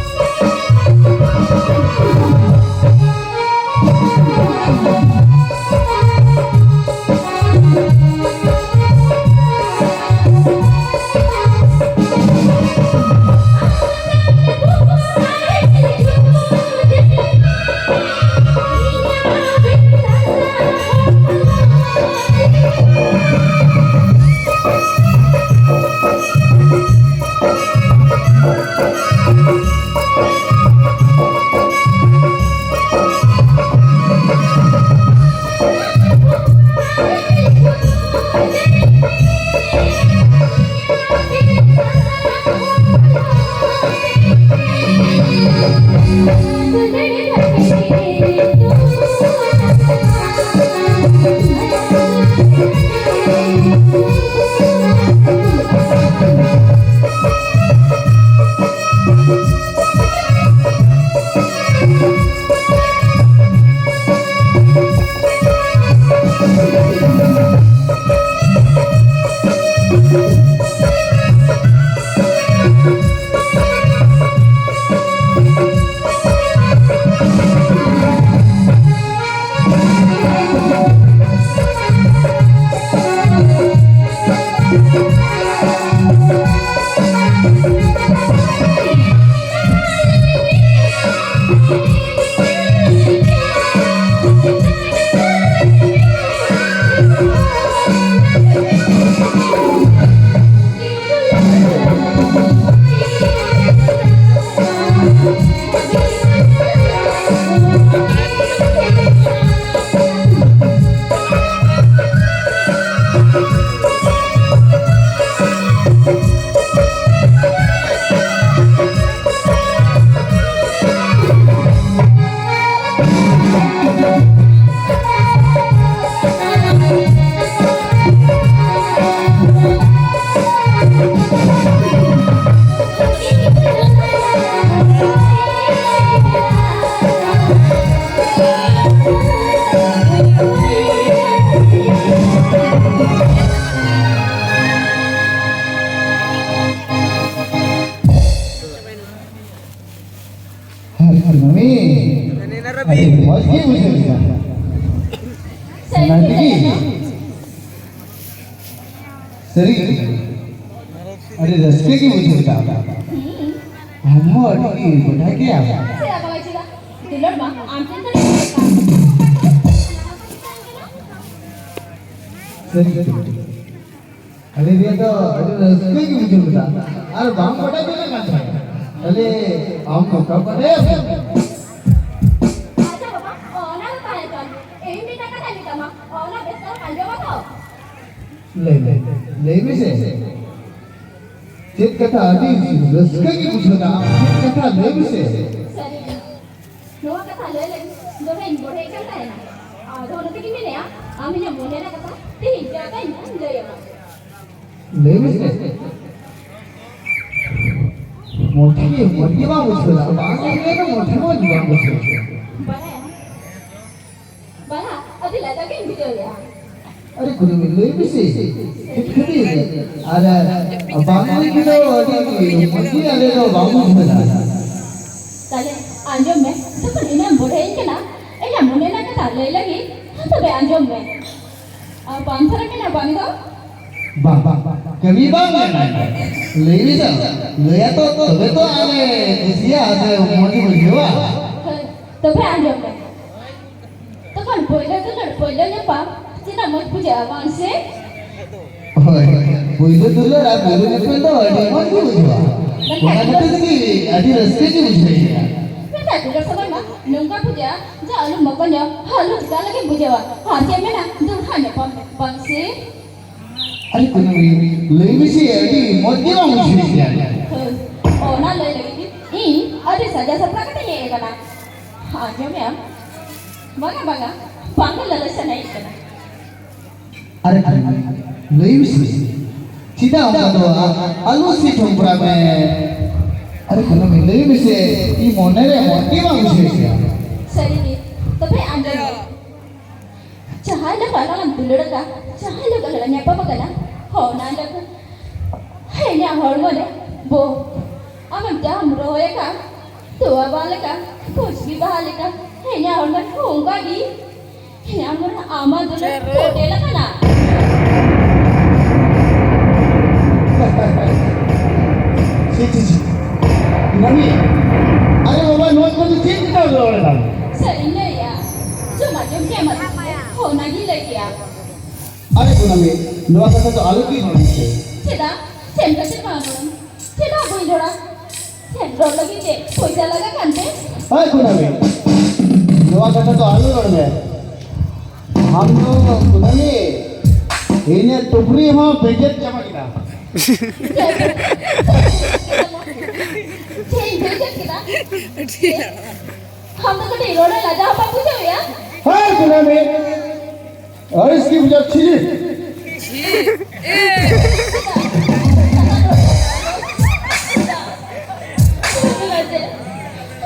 ᱢᱚᱡᱽ ᱜᱮ ᱵᱩᱡᱷᱟᱹᱣ ᱠᱮᱫᱟ᱾ ᱚᱱᱟ ᱛᱮᱜᱮ ᱥᱟᱹᱨᱤ ᱜᱮ ᱟᱹᱰᱤ ᱨᱟᱹᱥᱠᱟᱹ ᱜᱮ ᱵᱩᱡᱷᱟᱹᱣ ᱠᱮᱫᱟ᱾ ᱟᱢ ᱦᱚᱸ ᱟᱹᱰᱤ ᱜᱮ ᱵᱟᱰᱟᱭ ᱜᱮᱭᱟ᱾ ᱪᱮᱫᱟᱜ ᱵᱟᱵᱟ ᱪᱮᱫᱟᱜ? ᱫᱩᱞᱟᱹᱲ ᱢᱟ ᱟᱢ ᱴᱷᱮᱱ ᱫᱚ ᱥᱟᱹᱨᱤ ᱜᱮ᱾ ᱟᱹᱞᱤᱧ ᱫᱚ ᱟᱹᱰᱤ ᱨᱟᱹᱥᱠᱟᱹ ᱜᱮ ᱵᱩᱡᱷᱟᱹᱣ ᱠᱮᱫᱟ᱾ ᱟᱨ ᱵᱟᱝ ᱵᱟᱰᱟᱭ ᱡᱚᱝ ᱠᱟᱱ ᱛᱟᱦᱮᱸᱫ᱾ ᱛᱟᱦᱞᱮ ᱟᱢ ᱱᱚᱝᱠᱟᱢ ᱵᱟᱰᱟᱭᱟ ᱥᱮ? ᱟᱪᱪᱷᱟ ᱵᱟᱵᱟ, ᱚᱱᱟ ᱫᱚ ᱛᱟᱦᱮᱸ ᱦᱚᱪᱚᱱ᱾ ᱤᱧ ᱢᱤᱫᱴᱟᱝ ᱠᱟᱛᱷᱟᱧ ᱢᱮᱛᱟᱢᱟ, ᱚᱱᱟ ᱵᱮᱥ ᱛᱮᱢ ᱟᱸᱡᱚᱢᱟ ᱛᱚ? ᱞᱟᱹᱭ ᱢᱮ, ᱞᱟᱹᱭ ᱢᱮᱥᱮ᱾ ᱪᱮᱫ ᱠᱟᱛᱷᱟ? ᱟᱹᱰᱤ ᱨᱟᱹᱥᱠᱟᱹ ᱜᱮ ᱵᱩᱡᱷᱟᱹᱣ ᱮᱱᱟ᱾ ᱟᱢ ᱪᱮᱫ ᱠᱟᱛᱷᱟ? ᱞᱟᱹᱭ ᱢᱮᱥᱮ᱾ ᱥᱟᱹᱨᱤ ᱜᱮ᱾ ᱱᱚᱣᱟ ᱠᱟᱛᱷᱟ ᱞᱟᱹᱭ ᱞᱟᱹᱜᱤᱫ ᱫᱚᱢᱮᱧ ᱵᱚᱲᱦᱮᱜ ᱠᱟᱱ ᱛᱟᱦᱮᱱᱟ᱾ ᱟᱫᱚ ᱚᱱᱟ ᱛᱮᱜᱮᱧ ᱢᱮᱱᱮᱫᱼᱟ, ᱟᱢ ᱤᱧᱟᱹᱜ ᱢᱚᱱᱮ ᱨᱮᱱᱟᱜ ᱠᱟᱛᱷᱟ ᱛᱮᱦᱮᱧ ᱡᱟᱭᱜᱟᱧ ᱞᱟᱹᱭ ᱟᱢᱟ᱾ ᱞᱟᱹᱭ ᱢᱮᱥᱮ᱾ ᱢᱚᱴᱷᱮ ᱜᱮ, ᱢᱚᱴᱷᱮ ᱜᱮ ᱵᱟᱝ ᱵᱩᱡᱷᱟᱹᱣ ᱫᱟ᱾ ᱵᱟᱝ ᱞᱟᱹᱭ ᱞᱮᱠᱷᱟᱱ ᱢᱚᱴᱷᱮ ᱢᱚᱡᱽ ᱵᱟᱝ ᱵᱩᱡᱷᱟᱹᱣ ᱫᱟ᱾ ᱵᱟᱲᱟᱭᱟ᱾ ᱵᱟᱲᱟ, ᱟᱹᱰᱤ ᱞᱟᱡᱟᱣ ᱜᱮᱧ ᱵᱩᱡᱷᱟᱹᱣ ᱮᱫᱟ᱾ ᱟᱨᱮ ᱠᱩᱞᱤ ᱢᱮ, ᱞᱟᱹᱭ ᱢᱮᱥᱮ᱾ ᱪᱮᱫ ᱠᱷᱟᱹᱛᱤᱨ? ᱟᱨ ᱵᱟᱝ ᱞᱟᱹᱭ ᱛᱮᱫᱚ ᱟᱹᱰᱤ ᱢᱚᱡᱽ ᱜᱮ ᱟᱞᱮ ᱫᱚ ᱵᱟᱝ ᱵᱩᱡᱷᱟᱹᱣ ᱫᱟ᱾ ᱛᱟᱦᱞᱮ ᱟᱸᱡᱚᱢ ᱢᱮ, ᱡᱚᱠᱷᱚᱱ ᱤᱧᱮᱢ ᱵᱚᱲᱦᱮᱭᱟᱹᱧ ᱠᱟᱱᱟ, ᱤᱧᱟᱹᱜ ᱢᱚᱱᱮ ᱨᱮᱱᱟᱜ ᱠᱟᱛᱷᱟ ᱞᱟᱹᱭ ᱞᱟᱹᱜᱤᱫ, ᱦᱮᱸ ᱛᱚᱵᱮ ᱟᱸᱡᱚᱢ ᱢᱮ᱾ ᱟᱨ ᱵᱟᱢ ᱛᱷᱚᱨᱚᱜ ᱠᱟᱱᱟ ᱵᱟᱝ ᱫᱚ? ᱵᱟᱝ, ᱵᱟᱝ, ᱠᱟᱹᱢᱤ ᱵᱟᱝ ᱢᱮᱱᱟᱜᱼᱟ᱾ ᱞᱟᱹᱭ ᱢᱮᱥᱮ, ᱞᱟᱹᱭᱟ ᱛᱚ, ᱛᱚᱵᱮ ᱛᱚ ᱟᱞᱮ ᱠᱩᱥᱤᱭᱟ ᱥᱮ ᱢᱚᱡᱽ ᱵᱩᱡᱷᱟᱹᱣᱟ᱾ ᱦᱳᱭ, ᱛᱚᱵᱮ ᱟᱸᱡᱚᱢ ᱢᱮ᱾ ᱛᱚᱠᱷᱚᱱ ᱯᱳᱭᱞᱳ ᱫᱩᱞᱟᱹᱲ, ᱯᱳᱭᱞᱳ ᱧᱟᱯᱟᱢ, ᱛᱤᱱᱟᱹᱜ ᱢᱚᱡᱽ ᱵᱩᱡᱷᱟᱹᱜᱼᱟ, ᱵᱟᱝ ᱥᱮ? ᱦᱳᱭ, ᱯᱳᱭᱞᱳ ᱫᱩᱞᱟᱹᱲ ᱟᱨ ᱯᱳᱭᱞᱳ ᱧᱮᱯᱮᱞ ᱫᱚ ᱟᱹᱰᱤ ᱢᱚᱡᱽ ᱜᱮ ᱵᱩᱡᱷᱟᱹᱜᱼᱟ᱾ ᱢᱮᱱᱠᱷᱟᱱ ᱚᱱᱟ ᱠᱷᱟᱹᱛᱤᱨ ᱛᱮᱜᱮ ᱟᱹᱰᱤ ᱨᱟᱹᱥᱠᱟᱹ ᱜᱮ ᱵᱩᱡᱷᱟᱹᱜᱼᱟ᱾ ᱢᱮᱱᱠᱷᱟᱱ ᱫᱩᱞᱟᱹᱲ ᱥᱚᱢᱚᱭ ᱢᱟ ᱱᱚᱝᱠᱟ ᱵᱩᱡᱷᱟᱹᱜᱼᱟ ᱡᱮ ᱟᱞᱚᱢ ᱢᱚᱠᱚᱧᱚᱜ, ᱟᱞᱚ ᱪᱮᱛᱟᱱ ᱞᱟᱹᱜᱤᱫ ᱵᱩᱡᱷᱟᱹᱣᱟ᱾ ᱟᱨ ᱪᱮᱫ ᱢᱮᱱᱟ, ᱫᱩᱲᱦᱟ ᱧᱟᱯᱟᱢ ᱢᱮ, ᱵᱟᱝ ᱥᱮ? ᱟᱨᱮ ᱠᱩᱱᱟᱹᱢᱤ, ᱞᱟᱹᱭ ᱢᱮᱥᱮ, ᱟᱹᱰᱤ ᱢᱚᱡᱽ ᱜᱮ ᱵᱟᱝ ᱵᱩᱡᱷᱟᱹᱣ ᱠᱮᱭᱟ᱾ ᱦᱳᱭ, ᱚᱱᱟ ᱞᱟᱹᱭ ᱞᱟᱹᱜᱤᱫ ᱜᱮ ᱤᱧ ᱟᱹᱰᱤ ᱥᱟᱡᱟᱣ ᱥᱟᱯᱲᱟᱣ ᱠᱟᱛᱮ ᱤᱧ ᱦᱮᱡ ᱟᱠᱟᱱᱟ᱾ ᱟᱸᱡᱚᱢᱮᱜᱼᱟᱢ? ᱵᱟᱝᱟ, ᱵᱟᱝᱟ, ᱵᱟᱝ ᱞᱟᱞᱚᱪ ᱥᱟᱱᱟᱭᱮᱫ ᱠᱟᱱᱟ᱾ ᱟᱨᱮ ᱠᱩᱱᱟᱹᱢᱤ, ᱞᱟᱹᱭ ᱢᱮᱥᱮ, ᱪᱮᱫᱟᱜ ᱚᱱᱠᱟ ᱫᱚ? ᱟ-, ᱟᱞᱚ ᱥᱮ ᱴᱷᱚᱢᱯᱨᱟ ᱢᱮ᱾ ᱟᱨᱮ ᱠᱩᱱᱟᱹᱢᱤ, ᱞᱟᱹᱭ ᱢᱮᱥᱮ, ᱤᱧ ᱢᱚᱱᱮ ᱨᱮ ᱢᱚᱡᱽ ᱜᱮ ᱵᱟᱝ ᱵᱩᱡᱷᱟᱹᱣ ᱠᱮᱭᱟ᱾ ᱥᱟᱹᱨᱤ ᱜᱮ, ᱛᱚᱵᱮ ᱟᱸᱡᱚᱢ ᱢᱮ᱾ ᱡᱟᱦᱟᱸᱭ ᱞᱮᱠᱟ ᱟᱞᱟᱝ ᱫᱩᱞᱟᱹᱲ ᱟᱠᱟᱫ, ᱡᱟᱦᱟᱸᱭ ᱞᱮᱠᱟ ᱞᱟᱝ ᱧᱟᱯᱟᱢ ᱟᱠᱟᱱᱟ, ᱦᱚᱸ, ᱚᱱᱟ ᱞᱮᱠᱟ᱾ ᱦᱮᱸ, ᱤᱧᱟᱹᱜ ᱦᱚᱲᱢᱚ ᱨᱮ ᱵᱚ, ᱟᱢᱮᱢ ᱡᱟᱦᱟᱸᱢ ᱨᱚᱦᱚᱭ ᱟᱠᱟᱫ, ᱛᱚᱣᱟ ᱵᱟᱦᱟ ᱞᱮᱠᱟ, ᱠᱩᱥᱵᱤ ᱵᱟᱦᱟ ᱞᱮᱠᱟ, ᱤᱧᱟᱹᱜ ᱦᱚᱲᱢᱚ ᱦᱚᱸ ᱚᱱᱠᱟ ᱜᱮ᱾ ᱤᱧᱟᱹᱜ ᱦᱚᱲᱢᱚ ᱨᱮ ᱟᱢᱟᱜ ᱫᱩᱞᱟᱹᱲ ᱯᱷᱳᱴᱮᱞ ᱟᱠᱟᱱᱟ᱾ ᱪᱷᱤ, ᱪᱷᱤ, ᱪᱷᱤ᱾ ᱢᱟᱹᱱᱤ, ᱟᱨᱮ ᱵᱟᱵᱟ, ᱱᱚᱣᱟ ᱠᱚᱫᱚ ᱪᱮᱫ ᱞᱮᱠᱟ ᱨᱚᱲ ᱮᱫᱟ? ᱥᱟᱹᱨᱤᱧ ᱞᱟᱹᱭᱟ, ᱡᱚᱢ ᱟᱸᱡᱚᱢ ᱠᱮᱫ ᱟᱢ, ᱚᱱᱟᱜᱤᱧ ᱞᱟᱹᱭ ᱠᱮᱫᱟ᱾ ᱟᱨᱮ ᱠᱩᱱᱟᱹᱢᱤ, ᱱᱚᱣᱟ ᱠᱟᱛᱷᱟ ᱫᱚ ᱟᱞᱚ ᱜᱮ ᱨᱚᱲ ᱢᱮᱥᱮ᱾ ᱪᱮᱫᱟᱜ? ᱥᱮᱱ ᱠᱟᱛᱮ ᱵᱟᱝ ᱨᱚᱲ᱾ ᱪᱮᱫᱟᱜ ᱵᱟᱹᱧ ᱨᱚᱲᱟ? ᱪᱮᱫ ᱨᱚᱲ ᱞᱟᱹᱜᱤᱫ ᱛᱮ ᱯᱚᱭᱥᱟ ᱞᱟᱜᱟᱜ ᱠᱟᱱ ᱛᱮ? ᱦᱳᱭ ᱠᱩᱱᱟᱹᱢᱤ, ᱱᱚᱣᱟ ᱠᱟᱛᱷᱟ ᱫᱚ ᱟᱞᱚ ᱨᱚᱲ ᱢᱮ᱾ ᱟᱢ ᱫᱚ ᱠᱩᱱᱟᱹᱢᱤ, ᱤᱧᱟᱹᱜ ᱴᱩᱯᱨᱤ ᱦᱚᱸ ᱵᱮᱡᱮᱛ ᱪᱟᱵᱟ ᱠᱮᱫᱟ᱾ ᱪᱮᱫ ᱤᱧ ᱵᱮᱡᱮᱛ ᱠᱮᱫᱟ? ᱟᱢ ᱫᱚ ᱠᱟᱹᱴᱤᱡ ᱨᱚᱲ ᱨᱮ ᱞᱟᱡᱟᱣ ᱵᱟᱢ ᱵᱩᱡᱷᱟᱹᱣᱮᱫᱼᱟ? ᱦᱳᱭ ᱠᱩᱱᱟᱹᱢᱤ, ᱟᱹᱲᱤᱥ ᱜᱮ ᱵᱩᱡᱷᱟᱹᱜ, ᱪᱷᱤ᱾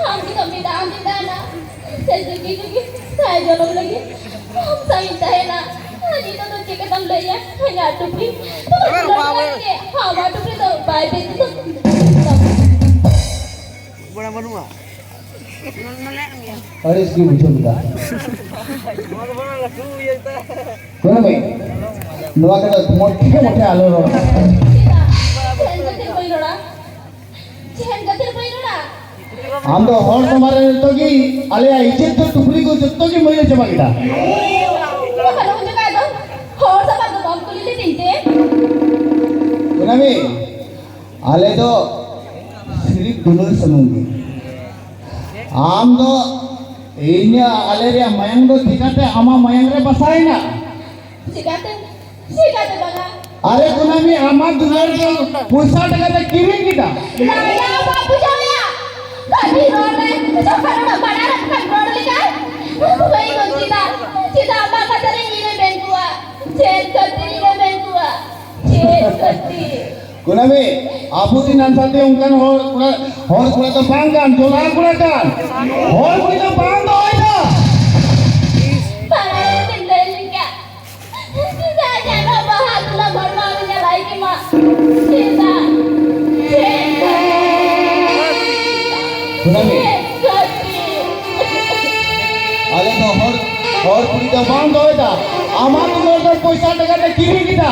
ᱟᱢ ᱜᱮ ᱫᱚᱢᱮ ᱫᱟᱜ ᱮᱢ ᱫᱟᱜ ᱮᱱᱟ᱾ ᱥᱮ ᱡᱩᱜᱤ ᱡᱩᱜᱤ ᱥᱟᱭ ᱡᱚᱱᱚᱢ ᱞᱟᱹᱜᱤᱫ ᱟᱢ ᱥᱟᱶ ᱤᱧ ᱛᱟᱦᱮᱱᱟ᱾ ᱟᱨ ᱱᱤᱛᱚᱜ ᱫᱚ ᱪᱮᱫ ᱞᱮᱠᱟᱢ ᱞᱟᱹᱭᱟ? ᱤᱧᱟᱜ ᱴᱩᱯᱨᱤ ᱫᱚ ᱵᱟᱭ ᱵᱮᱥ ᱫᱚ᱾ ᱵᱟᱹᱱᱩᱜᱼᱟ᱾ ᱟᱹᱲᱤᱥ ᱜᱮ ᱵᱩᱡᱷᱟᱹᱣ ᱠᱮᱫᱟ᱾ ᱠᱚᱱᱚ ᱵᱷᱟᱭ, ᱱᱚᱣᱟ ᱠᱚᱫᱚ ᱢᱚᱴᱷᱮ ᱢᱚᱴᱷᱮ ᱟᱞᱚ ᱨᱚᱲ᱾ ᱪᱮᱫᱟᱜ? ᱪᱮᱫ ᱠᱷᱟᱹᱛᱤᱨ ᱵᱟᱹᱧ ᱨᱚᱲᱟ? ᱪᱮᱫ ᱠᱷᱟᱹᱛᱤᱨ ᱵᱟᱹᱧ ᱨᱚᱲᱟ? ᱟᱢ ᱫᱚ ᱦᱚᱲ ᱥᱚᱢᱟᱡᱽ ᱨᱮ ᱱᱤᱛᱚᱜ ᱜᱮ ᱟᱞᱮᱭᱟᱜ ᱤᱡᱽᱡᱚᱛ ᱫᱚ ᱴᱩᱯᱨᱤ ᱠᱚ ᱡᱚᱛᱚ ᱜᱮ ᱢᱟᱹᱭᱞᱟᱹ ᱪᱟᱵᱟ ᱠᱮᱫᱟ᱾ ᱵᱟᱠᱷᱟᱱ ᱩᱱ ᱡᱚᱠᱷᱟᱡ ᱫᱚ ᱦᱚᱲ ᱥᱟᱢᱟᱡᱽ ᱫᱚ ᱵᱟᱢ ᱠᱩᱞᱤ ᱞᱤᱫᱤᱧ ᱛᱮ? ᱠᱩᱱᱟᱹᱢᱤ, ᱟᱞᱮ ᱫᱚ ᱥᱤᱨᱤᱯ ᱫᱩᱞᱟᱹᱲ ᱥᱩᱢᱩᱝ ᱜᱮ᱾ ᱟᱢ ᱫᱚ ᱤᱧᱟᱹᱜ, ᱟᱞᱮ ᱨᱮᱭᱟᱜ ᱢᱟᱭᱟᱝ ᱫᱚ ᱪᱤᱠᱟᱹᱛᱮ ᱟᱢᱟᱜ ᱢᱟᱭᱟᱝ ᱨᱮ ᱵᱟᱥᱟᱭᱮᱱᱟ? ᱪᱤᱠᱟᱹᱛᱮ? ᱪᱤᱠᱟᱹᱛᱮ ᱵᱟᱝᱟ? ᱟᱨᱮ ᱠᱩᱱᱟᱹᱢᱤ, ᱟᱢᱟᱜ ᱫᱩᱞᱟᱹᱲ ᱫᱚ ᱯᱚᱭᱥᱟ ᱴᱟᱠᱟ ᱛᱮ ᱠᱤᱨᱤᱧ ᱠᱮᱫᱟ᱾ ᱞᱟᱡᱟ ᱵᱟᱢ ᱵᱩᱡᱷᱟᱹᱣ ᱞᱮᱭᱟ? ᱠᱟᱹᱴᱤᱡ ᱨᱚᱲ ᱨᱮ ᱡᱚᱠᱷᱚᱱ ᱩᱱᱟᱹᱜ ᱵᱟᱰᱟᱭ ᱠᱟᱛᱮ ᱨᱚᱲ ᱞᱮᱠᱟ ᱵᱟᱹᱧ ᱵᱩᱡᱽ ᱠᱮᱫᱟ᱾ ᱪᱮᱫᱟᱜ ᱟᱢᱟᱜ ᱠᱟᱛᱷᱟ ᱨᱮ ᱤᱧ ᱨᱮᱵᱮᱱ ᱠᱚᱣᱟ? ᱪᱮᱫ ᱠᱷᱟᱹᱛᱤᱨ ᱤᱧ ᱨᱮᱵᱮᱱ ᱠᱚᱣᱟ? ᱪᱮᱫ ᱠᱷᱟᱹᱛᱤᱨ? ᱠᱩᱱᱟᱹᱢᱤ, ᱟᱵᱚ ᱫᱤᱱ ᱦᱟᱱᱛᱟᱛᱮ ᱚᱱᱠᱟᱱ ᱦᱚᱲ ᱠᱚᱲᱟ, ᱦᱚᱲ ᱠᱚᱲᱟ ᱫᱚ ᱵᱟᱝ ᱠᱟᱱ, ᱡᱚᱞᱟ ᱠᱚᱲᱟ ᱠᱟᱱ᱾ ᱦᱚᱲ ᱠᱩᱲᱤ ᱫᱚ ᱵᱟᱝ ᱫᱚᱦᱚᱭ ᱫᱟ᱾ ᱯᱟᱲᱦᱟᱣ ᱠᱟᱛᱮᱢ ᱞᱟᱹᱭ ᱞᱮᱠᱟ᱾ ᱪᱮᱫᱟᱜ ᱡᱟᱱᱟᱢ ᱢᱟᱦᱟ ᱫᱩᱞᱟᱹᱲ ᱦᱚᱲᱢᱚ ᱧᱮᱞ ᱟᱭ ᱠᱮᱢᱟ? ᱪᱮᱫᱟᱜ? ᱪᱮᱫᱟᱜ? ᱠᱩᱱᱟᱹᱢᱤ᱾ ᱪᱮᱫ ᱠᱷᱟᱹᱛᱤᱨ? ᱟᱨ ᱠᱩᱲᱤ ᱫᱚ ᱵᱟᱝ ᱫᱚᱦᱚᱭᱮᱫᱟ᱾ ᱟᱢᱟᱜ ᱫᱩᱞᱟᱹᱲ ᱫᱚ ᱯᱚᱭᱥᱟ ᱴᱟᱠᱟ ᱛᱮ ᱠᱤᱨᱤᱧ ᱠᱮᱫᱟ᱾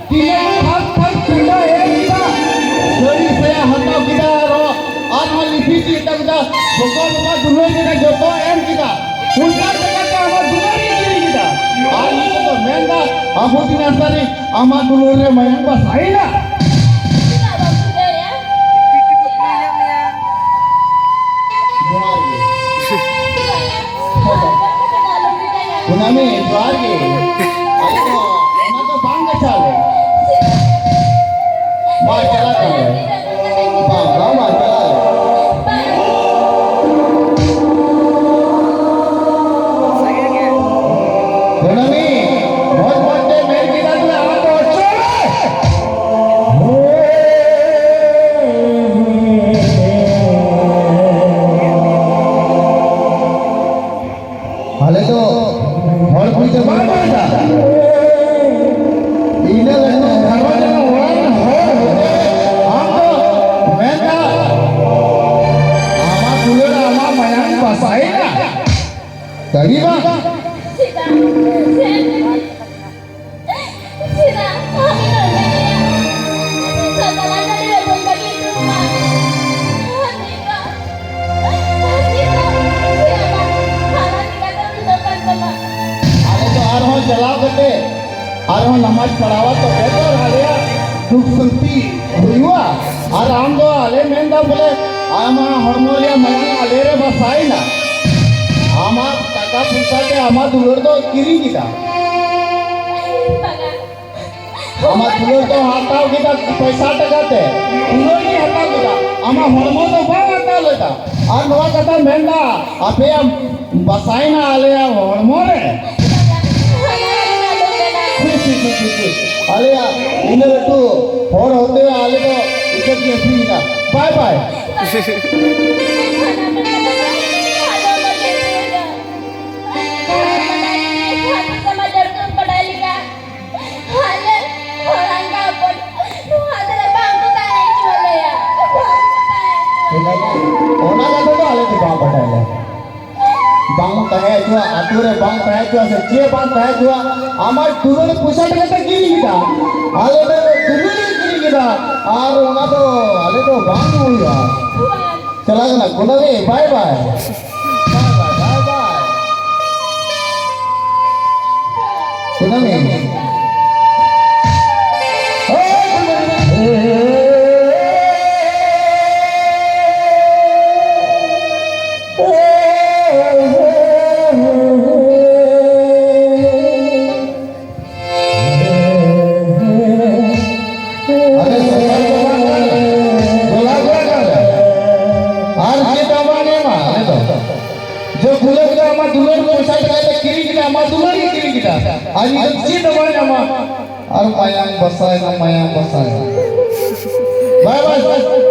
ᱛᱤᱱᱟᱹᱜ ᱴᱷᱟᱠ ᱴᱷᱟᱠ ᱯᱚᱭᱥᱟ ᱮᱢ ᱠᱮᱫᱟ᱾ ᱥᱟᱹᱲᱤ ᱥᱟᱭᱟ ᱦᱟᱛᱟᱣ ᱠᱮᱫᱟ, ᱟᱨᱦᱚᱸ, ᱟᱨᱦᱚᱸ ᱞᱤᱯᱤᱥᱴᱤᱠ ᱦᱟᱛᱟᱣ ᱠᱮᱫᱟ᱾ ᱜᱚᱜᱚ ᱵᱟᱵᱟ ᱫᱩᱞᱟᱹᱲ ᱠᱮᱫᱟ, ᱡᱚᱛᱚ ᱮᱢ ᱠᱮᱫᱟ᱾ ᱯᱚᱭᱥᱟ ᱴᱟᱠᱟ ᱛᱮ ᱟᱢᱟᱜ ᱫᱩᱞᱟᱹᱲ ᱮ ᱠᱤᱨᱤᱧ ᱠᱮᱫᱟ᱾ ᱟᱨ ᱱᱤᱛᱚᱜ ᱫᱚ ᱢᱮᱱᱫᱟ, ᱟᱵᱚ ᱫᱤᱱ ᱟᱥᱟᱨᱤ ᱟᱢᱟᱜ ᱫᱩᱞᱟᱹᱲ ᱨᱮ ᱢᱟᱭᱟᱝ ᱵᱟᱥᱟᱭᱮᱱᱟ᱾ ᱪᱮᱫᱟᱜ ᱵᱟᱢ ᱵᱩᱡᱷᱟᱹᱣᱮᱫᱼᱟ? ᱡᱚᱦᱟᱨ ᱜᱮ᱾ ᱠᱩᱱᱟᱹᱢᱤ, ᱡᱚᱦᱟᱨ ᱜᱮ᱾ ᱟᱫᱚ ᱚᱱᱟ ᱫᱚ ᱵᱟᱝ ᱜᱟᱪᱷᱟᱣ ᱞᱮ᱾ ᱵᱟᱝ ᱪᱟᱞᱟᱜ ᱠᱟᱱᱟ᱾ ᱵᱟᱝ, ᱵᱟᱝ, ᱵᱟᱝ ᱪᱟᱞᱟᱜ ᱞᱮ᱾ ᱠᱩᱱᱟᱹᱢᱤ, ᱢᱚᱡᱽ ᱢᱚᱡᱽ ᱛᱮ ᱢᱮᱱ ᱠᱮᱫᱟ ᱛᱚ, ᱟᱫᱚ ᱪᱚᱞᱚ᱾ ᱟᱞᱮ ᱫᱚ ᱦᱚᱲ ᱠᱩᱲᱤ ᱫᱚ ᱵᱟᱝ ᱢᱮᱱᱫᱟ᱾ ᱤᱱᱟᱹ ᱞᱟᱹᱴᱩ ᱜᱷᱟᱨᱚᱸᱡᱽ ᱨᱮᱱ ᱚᱲᱟᱜ ᱨᱮᱱ ᱦᱚᱲ ᱦᱚᱛᱮ ᱟᱢ ᱫᱚ ᱢᱮᱱᱫᱟ, ᱟᱢᱟᱜ ᱫᱩᱞᱟᱹᱲ, ᱟᱢᱟᱜ ᱢᱟᱭᱟᱝ ᱵᱟᱥᱟᱭᱮᱱᱟ᱾ ᱥᱟᱹᱨᱤ ᱵᱟᱝ? ᱪᱮᱫᱟᱜ? ᱪᱮᱫᱟᱜ ᱟᱢ ᱩᱱᱟᱹᱜ ᱞᱟᱹᱭᱟ? ᱥᱟᱛᱟᱞᱟ ᱴᱟᱺᱰᱤ ᱨᱮ ᱵᱟᱹᱧ ᱵᱟᱹᱜᱤ ᱦᱚᱴᱚ ᱟᱢᱟ᱾ ᱟᱨ ᱱᱤᱛᱚᱜ, ᱟᱨ ᱱᱤᱛᱚᱜ ᱪᱮᱫ ᱟᱢᱟᱜ ᱦᱟᱞᱟ ᱪᱤᱠᱟᱹᱛᱮ ᱩᱛᱱᱟᱹᱣ ᱠᱟᱱ ᱛᱟᱢᱟ? ᱟᱞᱮ ᱫᱚ ᱟᱨᱦᱚᱸ ᱪᱟᱞᱟᱣ ᱠᱟᱛᱮ ᱟᱨᱦᱚᱸ ᱱᱟᱢᱟᱡᱽ ᱯᱟᱲᱦᱟᱣᱟ, ᱛᱚᱵᱮ ᱛᱚ ᱟᱞᱮᱭᱟᱜ ᱫᱩᱠ ᱥᱟᱹᱱᱛᱤ ᱦᱩᱭᱩᱜᱼᱟ᱾ ᱟᱨ ᱟᱢ ᱫᱚ ᱟᱞᱮ ᱢᱮᱱᱫᱟ ᱵᱚᱞᱮ ᱟᱢᱟᱜ ᱦᱚᱲᱢᱚ ᱨᱮᱭᱟᱜ ᱢᱟᱭᱟᱝ ᱟᱞᱮ ᱨᱮ ᱵᱟᱥᱟᱭᱮᱱᱟ᱾ ᱟᱢᱟᱜ ᱴᱟᱠᱟ ᱯᱚᱭᱥᱟ ᱛᱮ ᱟᱢᱟᱜ ᱫᱩᱞᱟᱹᱲ ᱫᱚ ᱠᱤᱨᱤᱧ ᱠᱮᱫᱟ᱾ ᱵᱟᱝᱟ᱾ ᱟᱢᱟᱜ ᱫᱩᱞᱟᱹᱲ ᱫᱚ ᱦᱟᱛᱟᱣ ᱠᱮᱫᱟ ᱯᱚᱭᱥᱟ ᱴᱟᱠᱟ ᱛᱮ, ᱫᱩᱞᱟᱹᱲ ᱜᱮ ᱦᱟᱛᱟᱣ ᱠᱮᱫᱟ, ᱟᱢᱟᱜ ᱦᱚᱲᱢᱚ ᱫᱚ ᱵᱟᱝ ᱦᱟᱛᱟᱣ ᱞᱮᱫᱟ᱾ ᱟᱨ ᱱᱚᱣᱟ ᱠᱟᱛᱷᱟ ᱢᱮᱱᱫᱟ, ᱟᱯᱮᱭᱟᱜ ᱵᱟᱥᱟᱭᱮᱱᱟ ᱟᱞᱮᱭᱟᱜ ᱦᱚᱲᱢᱚ ᱨᱮ᱾ ᱟᱞᱮᱭᱟᱜ ᱤᱱᱟᱹ ᱞᱟᱹᱴᱩ ᱦᱚᱲ ᱦᱚᱛᱮ ᱟᱞᱮ ᱫᱚ ᱤᱡᱽᱡᱚᱛ ᱞᱮ ᱟᱹᱠᱷᱨᱤᱧ ᱮᱫᱟ᱾ ᱵᱟᱭ ᱵᱟᱭ᱾ ᱟᱞᱮ ᱦᱚᱲᱟᱝ ᱜᱟ ᱦᱚᱯᱚᱱ ᱱᱚᱣᱟ ᱫᱚ ᱵᱟᱝ ᱠᱚ ᱛᱟᱦᱮᱸ ᱦᱚᱪᱚ ᱞᱮᱭᱟ, ᱵᱟᱝ ᱠᱚ ᱛᱟᱦᱮᱸ ᱦᱚᱪᱚ ᱞᱮᱭᱟ᱾ ᱚᱱᱟ ᱠᱟᱛᱷᱟ ᱫᱚ ᱟᱞᱮ ᱫᱚ ᱵᱟᱝ ᱵᱟᱰᱟᱭ ᱞᱮ᱾ ᱵᱟᱝ ᱛᱟᱦᱮᱸ ᱦᱚᱪᱚᱣᱟᱜ, ᱟᱹᱛᱩ ᱨᱮ ᱵᱟᱝ ᱛᱟᱦᱮᱸ ᱦᱚᱪᱚᱣᱟᱜ ᱥᱮ ᱪᱮᱫ ᱵᱟᱝ ᱛᱟᱦᱮᱸ ᱦᱚᱪᱚᱣᱟᱜ, ᱟᱢᱟᱜ ᱫᱩᱞᱟᱹᱲ ᱯᱚᱭᱥᱟ ᱴᱟᱠᱟ ᱛᱮ ᱠᱤᱨᱤᱧ ᱠᱮᱫᱟ, ᱟᱞᱮ ᱫᱚ ᱫᱩᱞᱟᱹᱲ ᱞᱮ ᱠᱤᱨᱤᱧ ᱠᱮᱫᱟ, ᱟᱨ ᱚᱱᱟ ᱫᱚ ᱟᱞᱮ ᱫᱚ ᱵᱟᱝ ᱦᱩᱭᱩᱜᱼᱟ᱾ ᱪᱟᱞᱟᱜ ᱠᱟᱱᱟ, ᱠᱩᱱᱟᱹᱢᱤ, bye bye. Bye bye, bye bye. ᱠᱩᱱᱟᱹᱢᱤ. ᱟᱨ ᱪᱮᱫ ᱦᱚᱸ ᱵᱟᱝ ᱮᱢᱟ, ᱟᱞᱮ ᱫᱚ᱾ ᱡᱮ ᱵᱩᱞᱟᱹᱣ ᱠᱮᱫᱟ ᱟᱢᱟᱜ ᱫᱩᱞᱟᱹᱲ, ᱯᱚᱭᱥᱟ ᱴᱟᱠᱟ ᱛᱮ ᱠᱤᱨᱤᱧ ᱠᱮᱫᱟ, ᱟᱢᱟᱜ ᱫᱩᱞᱟᱹᱲ ᱜᱮ ᱠᱤᱨᱤᱧ ᱠᱮᱫᱟ᱾ ᱟᱨ ᱱᱤᱛᱚᱜ ᱪᱮᱫ ᱦᱚᱸ ᱵᱟᱝ ᱧᱟᱢᱟ᱾ ᱟᱨ ᱢᱟᱭᱟᱝ ᱵᱟᱥᱟᱭᱮᱱᱟ, ᱢᱟᱭᱟᱝ ᱵᱟᱥᱟᱭᱮᱱᱟ᱾ ᱵᱟᱭ, ᱵᱟᱭ, ᱵᱟᱭ᱾